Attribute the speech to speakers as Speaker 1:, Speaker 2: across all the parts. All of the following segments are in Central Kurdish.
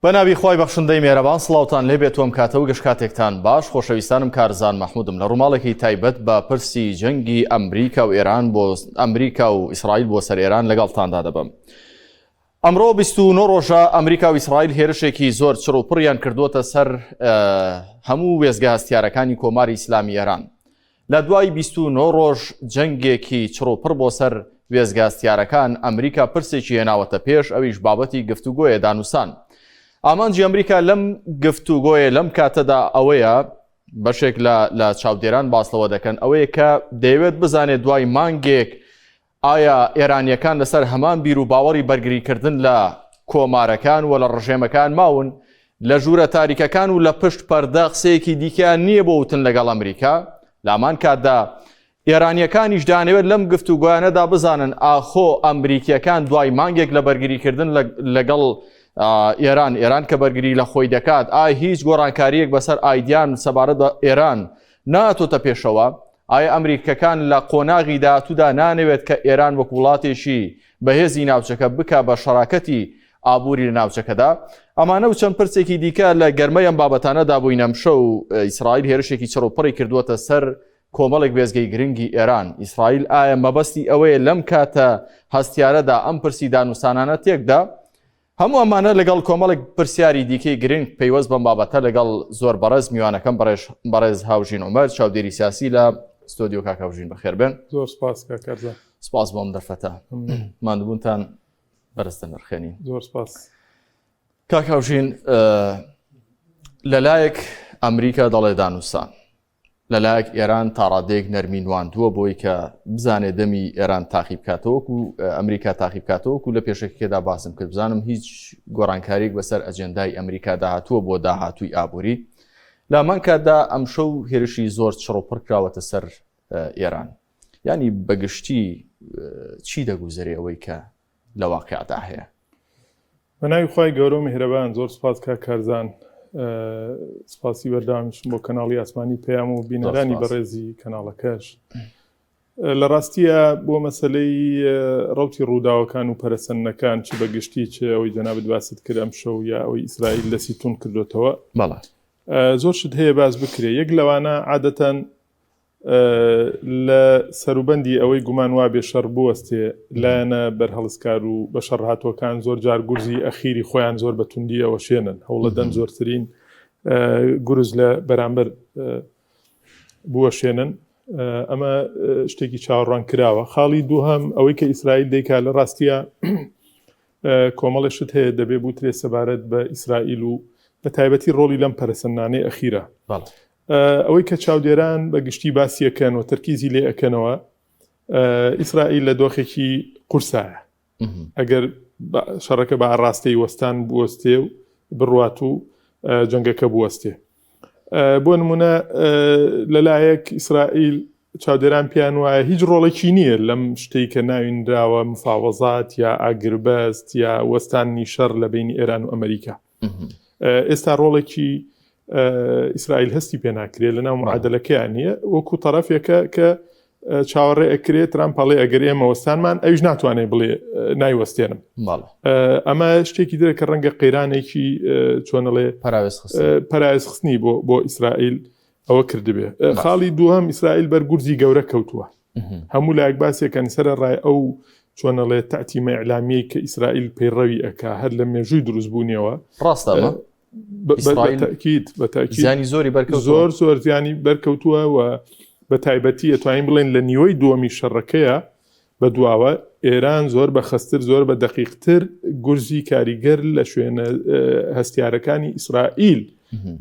Speaker 1: بەناوی خوای بەخشندەی مێرەبان سڵاوتان لێبێت ئەم کاتە و گشت کاتێکتان باش خۆشەویستانم کارزان مەحمودم لە ڕووماڵێکی تایبەت بە پرسی جەنگی ئەمریکا و ئێران بۆ ئەمریکا و ئیسرائیل بۆ سەر ئێران لەگەڵتاندا دەبم. ئەمڕۆ 29 ڕۆژە ئەمریکا و ئیسرائیل هێرشێکی زۆر چڕ و پڕیان کردووەتە سەر هەموو وێستگە هەستیارەکانی کۆماری ئیسلامی ئێران. لە دوای 29 ڕۆژ جەنگێکی چڕ و پڕ بۆ سەر وێستگە هەستیارەکان، ئەمریکا پرسێکی هێناوەتە پێش ئەویش بابەتی گفتوگۆیە دانوسان. ئامانجی ئەمریکا لەم گفتوگۆیە لەم کاتەدا ئەوەیە بەشێک لە لە چاودێران باس لەوە دەکەن ئەوەیە کە دەیەوێت بزانێت دوای مانگێک ئایا ئێرانییەکان لەسەر هەمان بیر و باوەڕی بەرگریکردن لە کۆمارەکان و لە ڕژێمەکان ماون لە ژوورە تاریکەکان و لە پشت پەردە قسەیەکی دیکەیان نییە بۆ وتن لەگەڵ ئەمریکا؟ لامان کاتدا ئێرانییەکانیش دانەوێت لەم گفتوگۆیانەدا بزانن ئاخۆ ئەمریکییەکان دوای مانگێک لە بەرگریکردن لەگەڵ ئێران ئێران کە بەرگری لە خۆی دەکات ئای هیچ گۆڕانکارییەک بەسەر ئایدیان سەبارەت بە ئێران ناتۆتە پێشەوە؟ ئایا ئەمریکەکان لە قۆناغی داهاتوودا نانەوێت کە ئێران وەک وڵاتێکی بەهێزی ناوچەکە بکا بە شەراکەتی ئابووری لە ناوچەکەدا؟ ئەمانە و چەند پرسێکی دیکە لە گەرمەی ئەم بابەتانەدا بووین ئەمشەو ئیسرائیل هێرشێکی چڕ و پڕی کردووەتە سەر کۆمەڵێک وێستگەی گرنگی ئێران. ئیسرائیل ئایا مەبەستی ئەوەیە لەم کاتە هەستیارەدا ئەم پرسی دانوستانانە تێکدا؟ هەموو ئەمانە لەگەڵ کۆمەڵێک پرسیاری دیکەی گرنگ پەیوەست بەم بابەتە لەگەڵ زۆر بەڕێز میوانەکەم بەڕێز بەڕێز هاوژین عومەر چاودێری سیاسی لە ستۆدیۆ کاک هاوژین بەخێر بێن.
Speaker 2: زۆر سپاس کاک کارزان.
Speaker 1: سپاس بۆ ئەم دەرفەتە. ماندووبوونتان بەرز دەنرخێنین.
Speaker 2: زۆر سپاس.
Speaker 1: کاک هاوژین لەلایەک ئەمریکا دەڵێ دانوسان لەلایەک ئێران تاڕادەیەک نەرمی نواندووە بۆی کە بزانێ دەمی ئێران تاقی بکاتەوە وەکو ئەمریکا تاقی بکاتەوە وەکو لە پێشەکیدا باسم کرد بزانم هیچ گۆڕانکاریەک بەسەر ئەجێندای ئەمریکا داهاتووە بۆ داهاتووی ئابووری لامان کاتدا ئەمشەو هێرشی زۆر چڕ و پڕ کراوەتە سەر ئێران ینی بەگشتی چی دەگوزەرێ ئەوەی کە لە واقعدا هەیە؟
Speaker 2: بە ناوی خوای گەورە و میهرەبان زۆر سپاس کاک کارزان سپاسی بەردەوامیشم بۆ کەناڵی ئاسمانی پەیام و بینەرانی بەڕێزی کەناڵەکەش لە ڕاستیە بۆ مەسلەی ڕوتی ڕووداوەکان و پەرەسەندنەکان چ بە گشتی چ ئەوەی جەنابت باست کرد ئەم شەو یا ئەوەی ئیسرائیل دەستی تون کردوتەوە
Speaker 1: بەڵێ
Speaker 2: زۆر شت هەیە باس بکرێ یەک لەوانە عادەتەن لە سەروبەندی ئەوەی گومان وابێ شەڕ بوەستێ، لایەنە بەرهەڵستکار و بەشەڕهاتووەکان زۆر جار گورزی ئەخیری خۆیان زۆر بە توندی ئەوەشێنن، هەوڵەدەن زۆرترین گورز لە بەرامبەر بوەشێنن. ئەمە شتێکی چاوەڕوان کراوە. خاڵی دووهەم ئەوەی کە ئیسرائیل دەیکا لە ڕاستیە کۆمەڵێ شت هەیە دەبێ بوترێ سەبارەت بە ئیسرائیل و بە تایبەتی ڕۆڵی لەم پەرەسەندنانەی ئەخیرە. ئەوەی کە چاودێران بە گشتی باسی ئەکەن و تەرکیزی لێ ئەکەنەوە ئیسرائیل لە دۆخێکی قورسایە ئەگەر شەڕەکە بە ئاڕاستەی وەستان بوەستێ و بڕوات و جەنگەکە بوەستێ بۆ نمونە لەلایەک ئیسرائیل چاودێران پێیان وایە هیچ ڕۆڵێکی نییە لەم شتەی کە ناوینراوە مفاوەزات یا ئاگربەست یا وەستانی شەڕ لە بینی ئێران و ئەمریکا ئێستا ڕۆڵێکی ئیسرائیل هەستی پێ ناکرێت لە ناو معادلەکەیان نییە وەکو تەرەفێکە کە چاوەڕێ ئەکرێت ترامپ پەڵێ ئەگەر ئێمە وەستانمان ئەویش ناتوانێت بڵێ نایوەستێنم ئەمە شتێکی درە کە ڕەنگە قەیرانێکی چۆنەڵێ پەراوێزخستنی بۆ بۆ ئیسرائیل ئەوە کردبێ خاڵی دووهەم ئیسرائیل بەر گورزی گەورە کەوتووە هەموو لایەک باسێکەن سەرە ڕای ئەو چۆنەڵێ تەعتیمە ئیعلامیەی کە ئیسرائیل پەیڕەوی ئەکا هەر لە مێژووی دروستبوونیەوە
Speaker 1: ڕاستە ئەمە؟
Speaker 2: بەتەکیت
Speaker 1: بەتەکیت زیانی زۆری بەرکەوتووە
Speaker 2: زۆر زۆر زیانی بەرکەوتووە و بە تایبەتی ئەتوانین بڵێن لە نیوەی دووەمی شەڕەکەیە بە دواوە ئێران زۆر بە خەستر زۆر بە دەقیقتر گورزی کاریگەر لە شوێنە هەستیارەکانی ئیسرائیل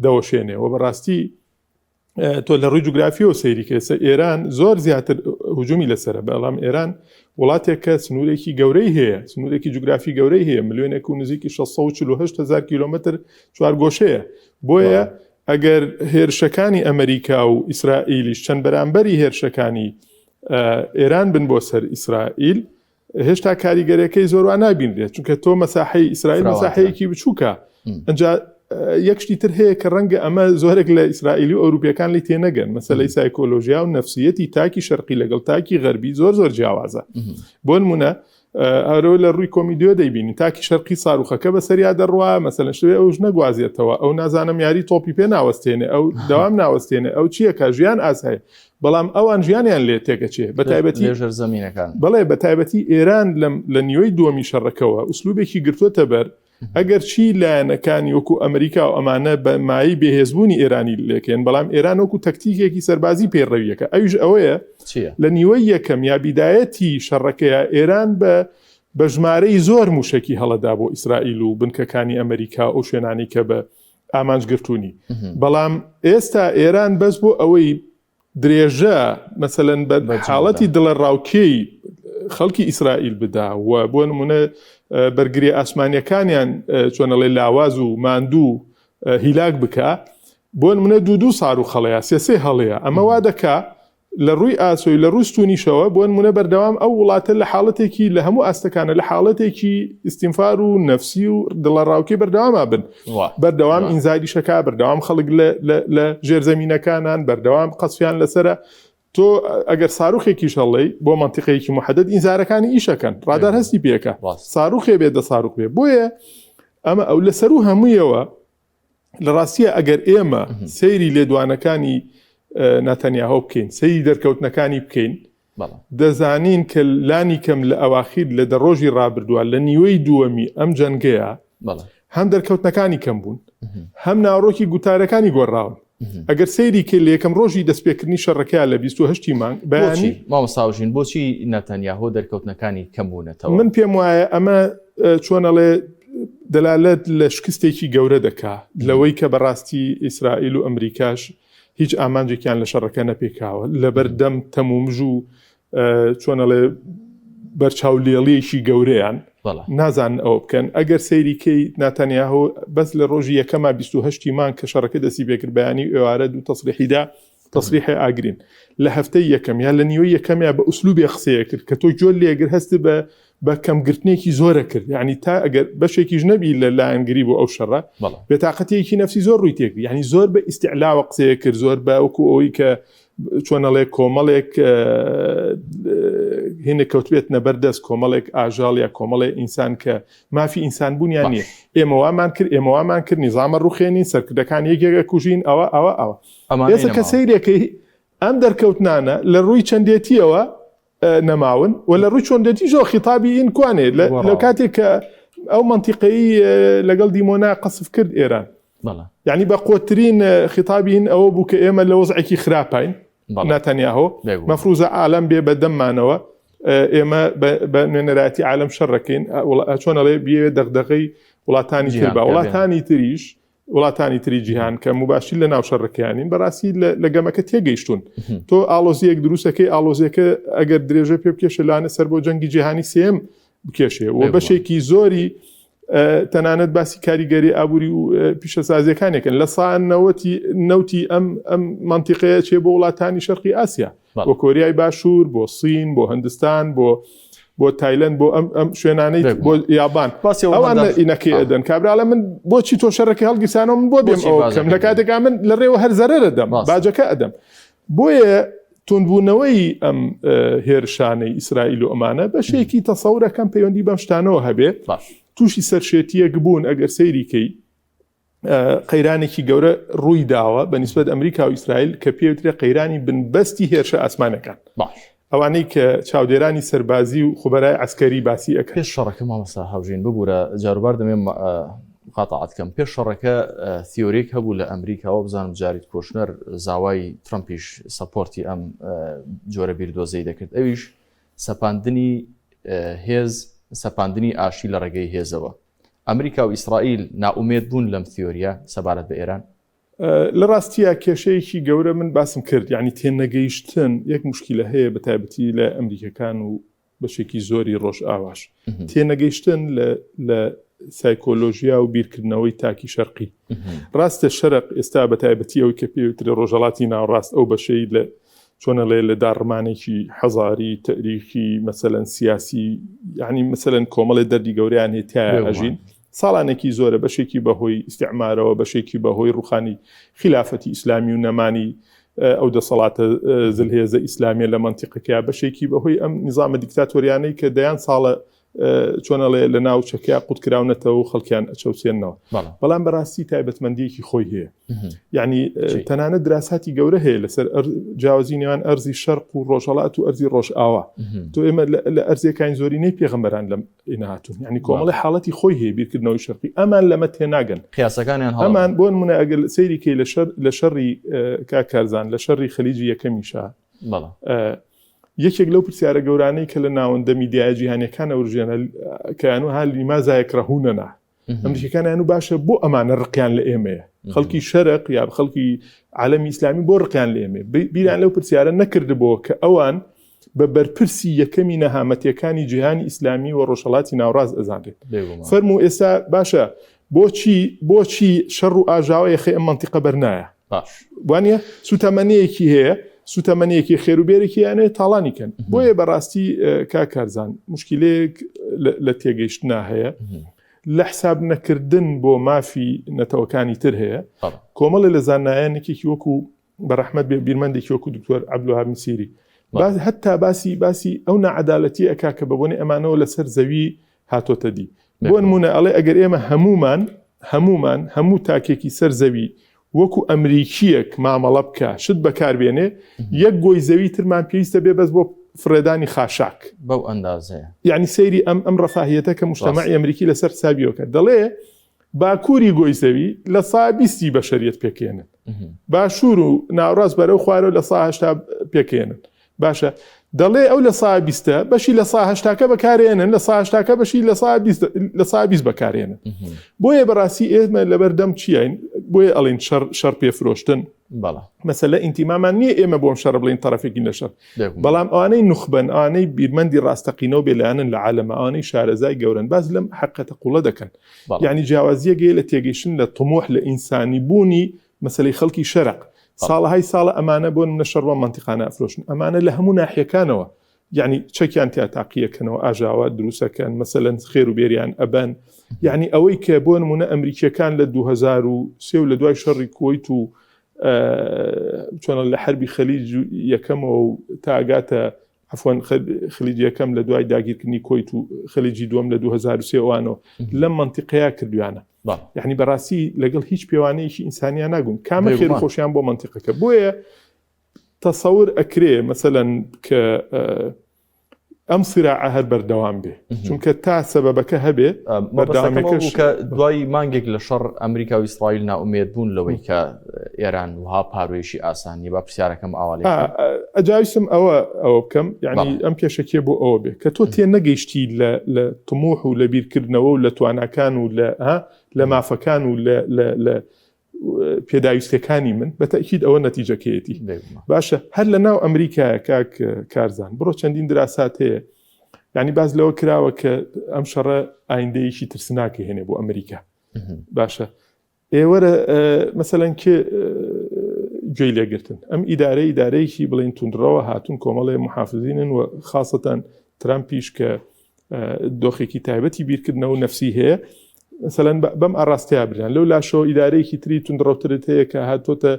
Speaker 2: دەوەشێنێ و بەڕاستی تۆ لە ڕووی جوگرافیەوە سەیری کە ئێستا ئێران زۆر زیاتر هجومی لەسرە بەڵام ئێران وڵاتێک کە سنوورێکی گەورەی هەیە سنوورێکی جوگرافی گەورەی هەیە ملیۆنێک و نزیکی 648 هزار کیلومتر چوارگۆشەیە بۆیە ئەگەر هێرشەکانی ئەمریکا و ئیسرائیلیش چەند بەرامبەری هێرشەکانی ئێران بن بۆ سەر ئیسرائیل هێشتا کاریگەرەکەی زۆر وا نابینرێت چونکە تۆ مەساحەی ئیسرائیل مەساحەیەکی بچووکە ئەجا یەک شتی تر هەیە کە ڕەنگە ئەمە زۆرێک لە ئیسرائیلی و ئەوروپیەکان لی تێنەگەن مەسەلەی سایکۆلۆژیا و نەفسیەتی تاکی شەرقی لەگەڵ تاکی غەربی زۆر زۆر جیاوازە بۆ نمونە. ئەرۆ لە ڕووی کۆمیدیۆ دەیبینین تاکی شەرقی ساروخەکە بە سەریا دەڕوا مەسەلەن شتێ ئەوش نەگوازێتەوە ئەو نازانم یاری تۆپی پێ ناوەستێنێ ئەو دەوام ناوەستێنێ ئەو چیەکە ژیان ئاسایە بەڵام ئەوان ژیانیان لێ تێکەچێ بە تایبەتی
Speaker 1: ژێر زەمینەکان
Speaker 2: بەڵێ بە تایبەتی ئێران لەم لە نیوەی دووەمی شەڕەکەوە ئوسلوبێکی گرتووەتە بەر ئەگەر چی لایەنەکانی وەکو ئەمریکا و ئەمانە بە مایەی بێهێزبوونی ئێرانی لێکێن بەڵام ئێران وەکو تەکتیکێکی سەربازی پەیڕەویەکە ئەویش ئەوەیە لە نیوەی یەکەم یا بیدایەتی شەڕەکەیە ئێران بە بە ژمارەی زۆر موشکی هەڵەدا بۆ ئیسرائیل و بنکەکانی ئەمریکا ئەو شوێنانی کە بە ئامانج گرتوونی بەڵام ئێستا ئێران بەس بۆ ئەوەی درێژە مەسەلەن بە حاڵەتی دڵەڕاوکێی خەڵکی ئیسرائیل بدا و بۆ نمونە بەرگری ئاسمانیەکانیان چۆنەڵێ لاواز و ماندوو هیلاک بکە بۆ نمونە دوو دوو سار و خەڵەیە سێسێ هەڵەیە ئەمە وا دەکا لە ڕووی ئاسۆی لە ڕووی ستونیشەوە بۆ نمونە بەردەوام ئەو وڵاتە لە حاڵەتێکی لە هەموو ئاستەکانە لە حاڵەتێکی ئیستینفار و نەفسی و دڵەڕاوکێ بەردەواما بن بەردەوام ئینزاریشەکە بەردەوام خەڵک لە ژێرزەمینەکانان بەردەوام قەسفیان لەسرە تۆ ئەگەر ساروخێکیش هەڵی بۆ منتیقەیەکی محدد ئینزارەکانی ئیشەکەن ڕادار هەستی پێەکە ساروخێ بێ دە ساروخ بێ بۆیە ئەمە ئەو لەسەر و هەموویەوە لە ڕاستیە ئەگەر ئێمە سەیری لێدوانەکانی ناتەنیاهۆ بکەین سەیری دەرکەوتنەکانی بکەین دەزانین کە لانی کەم لە ئەواخیر لە دە ڕۆژی ڕابردووە لە نیوەی دووەمی ئەم جەنگەیە هەم دەرکەوتنەکانی کەم بوون هەم ناوەڕۆکی گوتارەکانی گۆڕاون ئەگەر سەیری کرد لە یەکەم ڕۆژی دەستپێکردنی شەڕەکەیا لە 28 مانگ
Speaker 1: بەیانی مامۆستا هاوژین بۆچی نەتەنیاهۆ دەرکەوتنەکانی کەم بوونەتەوە؟
Speaker 2: من پێم وایە ئەمە چۆنەڵێ دەلالەت لە شکستێکی گەورە دەکا لەوەی کە بەڕاستی ئیسرائیل و ئەمریکاش هیچ ئامانجێکیان لە شەڕەکە نەپێکاوە لەبەر دەم تەمومژ و چۆنەڵێ بەرچاو لێڵیەکی گەورەیان نازانن ئەوە بکەن ئەگەر سەیری کەی ناتەنیاهۆ بەس لە ڕۆژی یەکەما 28 مانگ کە شەڕەکە دەستی پێکرد بەیانی ئێوارە دوو تەسریحیدا تەسریحی ئاگرین لە هەفتەی یەکەم یا لە نیوەی یەکەمیا بە ئوسلوبێ قسەیە کرد کە تۆ گوێت لێگر هەست بە بە کەمگرتنێکی زۆرە کرد یعنی تا ئەگەر بەشێکیش نەبی لە لایەنگری بۆ ئەو شەڕە بێتاقەتێکی نەفسی زۆر ڕووی تێکرد یعنی زۆر بە ئیسیعلاوە قسەیە کرد زۆر بە وەکو ئەوەی کە چۆنەڵێ کۆمەڵێک هینە کەوتبێت نەبەردەست کۆمەڵێک ئاژاڵ یا کۆمەڵێ ئینسان کە مافی ئینسان بوونیان نییە ئێمە وامان کرد ئێمە وامان کرد نیزامە ڕوخێنین سەرکردەکان یەکێکە کوژین ئەوە ئەوە ئەوە ئێستا کە سەیرەکەی ئەم دەرکەوتنانە لە ڕووی چەندێتیەوە نەماون و لە ڕووی چۆندێتیشەوە خیتابی ئین کوانێ لە کاتێک کە ئەو منتیقەی لەگەڵ دیمۆنا قەسف کرد ئێران یعنی بە قوترین خیتابی ئین ئەوە بوو کە ئێمە لە وەزعێکی خراپین ناتەنیاهۆ مەفروزە عالم بێ بە دەممانەوە ئێمە بە نوێنەرایەتی عالم شەڕەکەین چۆنەڵێ بێ دەغدەغەی وڵاتانی تر بە وڵاتانی تریش وڵاتانی تری جیهان کە موباشیر لە ناو شەڕەکەیانین بەڕاستی لە گەمەکە تێگەیشتون تۆ ئاڵۆزیەک دروستەکەی ئاڵۆزیەکە ئەگەر درێژە پێ بکێشە لانە سەر بۆ جەنگی جیهانی سێم بکێشێ و بەشێکی زۆری تەنانەت باسی کاریگەری ئابووری و پیشەسازیەکانێکن لە سا نەوەتی نەوتی ئەم ئەم منتیقەیە چێ بۆ وڵاتانی شەرقی ئاسیا بۆ کۆریای باشوور بۆ سین بۆ هندستان بۆ بۆ تایلند بۆ ئەم ئەم شوێنانەی بۆ یابان ئەوان ئینەکەی ئەدەن کابراڵە من بۆچی تۆ شەڕەکە هەڵگیرسانەوە من بۆ بێم ئەوە بکەم لە کاتێکا من لە ڕێوە هەر زەرەرە دەم باجەکە ئەدەم بۆیە توندبوونەوەی ئەم هێرشانەی ئیسرائیل و ئەمانە بەشێکی تەسەورەکەم پەیوەندی بەم شتانەوە هەبێت تووشی سەرشێتیەک بوون ئەگەر سەیریکەی قەیرانێکی گەورە ڕووی داوە بە نیسبەت ئەمریکا و ئیسرائیل کە پێوترێ قەیرانی بنبەستی هێرشە ئاسمانەکان
Speaker 1: باش
Speaker 2: ئەوانەی کە چاودێرانی سەربازی و خوبەرای عسکەری باسی ئەکەن
Speaker 1: پێش شەڕەکە مامۆستا هاوژین ببوورە جاروبار دەمێ مقاتەعات کەم پێش شەڕەکە تیۆریک هەبوو لە ئەمریکاوە بزانم جارید کۆشنەر زاوای ترەمپیش support ی ئەم جۆرە بیردۆزەی دەکرد ئەویش سەپاندنی هێز سەپاندنی ئاشتی لە ڕێگەی هێزەوە ئەمریکا و ئیسرائیل نائومێد بوون لەم تیۆرییە سەبارەت بە ئێران؟
Speaker 2: لە ڕاستیا کێشەیەکی گەورە من باسم کرد یانی تێنەگەیشتن یەک موشکیلە هەیە بە تایبەتی لە ئەمریکەکان و بەشێکی زۆری ڕۆژئاواش تێنەگەیشتن لە سایکۆلۆژیا و بیرکردنەوەی تاکی شەرقی ڕاستە شەرق ئێستا بە تایبەتی ئەوی کە پێوترێ ڕۆژهەڵاتی ناوەڕاست ئەو بەشەی لە چۆنەڵێ لە داڕمانێکی حەزاری تەریخی مەسەلەن سیاسی یعنی مەسەلەن کۆمەڵێ دەردی گەوریان هەیە تایە ئەژین ساڵانێکی زۆرە بەشێکی بەهۆی ئیسیعمارەوە بەشێکی بەهۆی ڕوخانی خلافەتی ئیسلامی و نەمانی ئەو دەسەڵاتە زلهێزە ئیسلامیە لە منتیقەکە بەشێکی بەهۆی ئەم نظامە دیکتاتۆریانەی کە دەیان ساڵە چۆن ئەڵێ لە ناوچەکە قوتکراونەتەوە و خەڵکیان ئەچەوسێنەوە. بەڵام بەڕاستی تایبەتمەندیەکی خۆی هەیە. یعنی تەنانەت دراساتی گەورە هەیە لەسەر جیاوازی نێوان ئەرزی شەرق و ڕۆژهەڵات و ئەرزی ڕۆژئاوا. تۆ ئێمە لە ئەرزیەکانی زۆرینەی پێغەمبەران لەم هاتوون. یعنی کۆمەڵی حاڵەتی خۆی هەیە بیرکردنەوەی شەرقی ئەمان لەمە تێناگەن.
Speaker 1: قیاسەکانیان
Speaker 2: هەڵە. ئەمان بۆ نمونە ئەگەر سەیری کەی لە شەر لە شەڕی کاک کارزان لە شەڕی خەلیجی یەکەمیشا یەکێک لەو پرسیارە گەورانەی کە لە ناوەندە میدیایە جیهانیەکان ئەورژێنە کەیانو ها لیمازا یەکرەهونەنا ئەمریکەکانیان و باشە بۆ ئەمانە ڕقیان لە ئێمەیە خەڵکی شەرق یا خەڵکی عالمی ئیسلامی بۆ ڕقیان لە ئێمە بیران لەو پرسیارە نەکردبووە کە ئەوان بە بەرپرسی یەکەمی نەهامەتیەکانی جیهانی ئیسلامی و ڕۆژهەڵاتی ناوڕاست ئەزانرێت. فەرموو ئێستا باشە بۆچی بۆچی شەڕ و ئاژاوە یەخەی ئەم مەنتیقە بەرنایە؟
Speaker 1: باش
Speaker 2: وانە سوتەمەنیەکی هەیە سوتەمەنیەکی خێروبێرێکیانێ تاڵانی کەن بۆیە بەڕاستی کا کارزان مشکلەیەک لە تێگەیشتنا هەیە لە حساب نەکردن بۆ مافی نەتەوەکانی تر هەیە کۆمەڵی لە زانایانێکێکی وەکو بە ڕەحمەت بێ بیرمەندێکی وەکو دکتۆر عەبدولوەهاب میسیری باس هەتا باسی باسی ئەو ناعەدالەتی ئەکا کە بە بۆنەی ئەمانەوە لەسەر زەوی هاتۆتە دی بۆ نمونە ئەڵێ ئەگەر ئێمە هەمومان هەمومان هەموو تاکێکی سەر زەوی وەکو ئەمریکیەک مامەڵە بکە شت بەکاربێنێ یەک گۆی زەوی ترمان پێویستە بێ بەس بۆ فڕێدانی خاشاک
Speaker 1: بەو ئەندازەیە
Speaker 2: یعنی سەیری ئەم ئەم ڕەفاهیەتە کە مجتەمەعی ئەمریکی لەسەر حسابیەوەکە دەڵێ باکووری گۆی زەوی لە سا بیستی بەشەریەت پێکێنن باشوور و ناوڕاست بەرەو خوارەوە لە سا 80 پێکێنن باشە دەڵێ ئەو لە سا بیستە بەشی لە سا هەشتاکە بەکارێنن لە سا هەشتاکە بەشی لە سا بیست لە سا بیست بەکارێنن بۆیە بەڕاستی ئێمە لەبەردەم چیین بۆیە ئەڵین شەڕ شەڕ پێفرۆشتن
Speaker 1: بەڵێ
Speaker 2: مەسەلە ئینتیمامان نییە ئێمە بۆم شەڕ بڵین تەرەفێکی لە شەڕ بەڵام ئەوانەی نوخبەن ئەوانەی بیرمەندی ڕاستەقینە و بێلایەنن لە عالەمە ئەوانەی شارەزای گەورەن باز لەم حەقەتە قوڵە دەکەن یعنی جیاوازیەک هەیە لە تێگەیشتن لە طموح لە ئینسانی بوونی مەسەلەی خەڵکی شەرق ساڵەهای ساڵە ئەمانە بۆ نمونە شەڕ بەم مەنتیقانە ئەفرۆشن ئەمانە لە هەموو ناحیەکانەوە یعنی چەکیان تیا تاقیەکەنەوە ئاژاوە دروستەکەن مەسەلەن خێر و بێریان ئەبەن یعنی ئەوەی کە بۆ نمونە ئەمریکیەکان لە 2003 و لە دوای شەڕی کوەیت و چۆنە لە حربی خەلیج یەکەمەوە و تاگاتە عفوان خلیج یەکەم لە دوای داگیرکردنی کۆیت و خلیجی دووەم لە 2003 ئەوانەوە لەم منتیقەیە کردویانە یعنی بەڕاستی لەگەڵ هیچ پێوانەیەکی ئینسانیان ناگون کامە خێر خۆشیان بۆ منتیقەکە بۆیە تەسەور ئەکرێ مەسەلەن کە ئەم سراعە هەر بەردەوام بێ چونکە تا سەبەبەکە هەبێ
Speaker 1: بەردەوامەکەش کە دوای مانگێک لە شەڕ ئەمریکا و ئیسرائیل ناومێت بوون لەوەی کە ئێران وها پاروێشی ئاسانی با پرسیارەکەم ئاوا
Speaker 2: ئەجاویستم ئەوە ئەوە بکەم یعنی ئەم پێشەکیە بۆ ئەوە بێ کە تۆ تێ نەگەیشتی لە تموح و لە بیرکردنەوە و لە تواناکان و لە لە مافەکان و لە پێداویستەکانی من بە تەکیید ئەوە نەتیجەکەیەتی باشە هەر لە ناو ئەمریکایە کاک کارزان بڕۆ چەندین دراسات هەیە ینی باز لەوە کراوە کە ئەم شەڕە ئایندەیەکی ترسناکە هێنێ بۆ ئەمریکا باشە ئێوەرە مەسەلەن کێ گوێی لێگرتن ئەم ئیدارە ئیدارەیەکی بڵین توندڕەوە هاتون کۆمەڵێ محافزینن و خاصەتەن ترامپیش کە دۆخێکی تایبەتی بیرکردنەوە نەفسی هەیە مەسەلەن بەم ئاراستەیە بران لەو لاشەوە ئیدارەیەکی تری توندڕەوترت هەیە کە هاتۆتە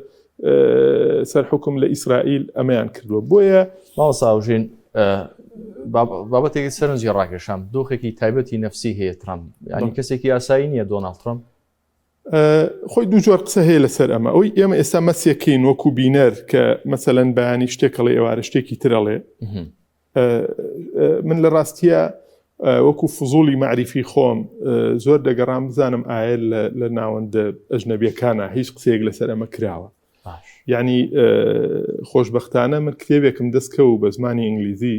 Speaker 2: سەر حکوم لە ئیسرائیل ئەمەیان کردووە بۆیە
Speaker 1: مامۆستا هاوژین بابەتێکی سەرنجی ڕاکێشام دۆخێکی تایبەتی نەفسی هەیە ترامپ ینی کەسێکی ئاسایی نییە دۆناڵد ترامپ
Speaker 2: خۆی دوو جۆر قسە هەیە لەسەر ئەمە ئەوی ئێمە ئێستا مەسیەکەین وەکو بینەر کە مەسەلەن بەیانی شتێکەڵێ ئێوارە شتێکی ترەڵێ من لە ڕاستیە وەکو فزولی معریفی خۆم زۆر دەگەڕام بزانم ئایا لە ناوەندە ئەژنەبیەکانە هیچ قسەیەک لەسەر ئەمە کراوە یعنی خۆشببختانە من کتێبێکم دەستکەوت بە زمانی ئینگلیزی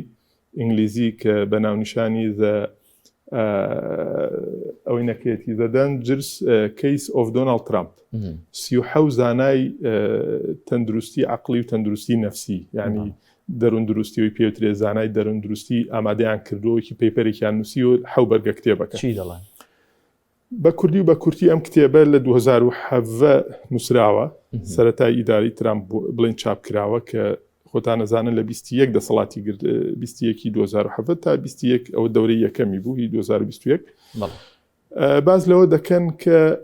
Speaker 2: ئینگلیزی کە بە ناونیشانی The ئەوەی نەکرێتی The Dangerous Case of Donald Trump 37 زانای تەندروستی عقلی و تەندروستی نەفسی یعنی دەروون دروستیەوەی پێوترێ زانای دەروون دروستی ئامادەیان کردووەکی paper ێکیان نووسی و حەو بەرگە کتێبەکە
Speaker 1: چی دەڵێن؟
Speaker 2: بە کوردی و بە کورتی ئەم کتێبە لە 2017 نووسراوە سەرەتای ئیداری ترامپ بڵێن چاپ کراوە کە خۆتان ئەزانن لە 21 دەسەڵاتی گرت 21 2017 تا 21 ئەوە دەورەی یەکەمی بوو هی 2021 باز لەوە دەکەن کە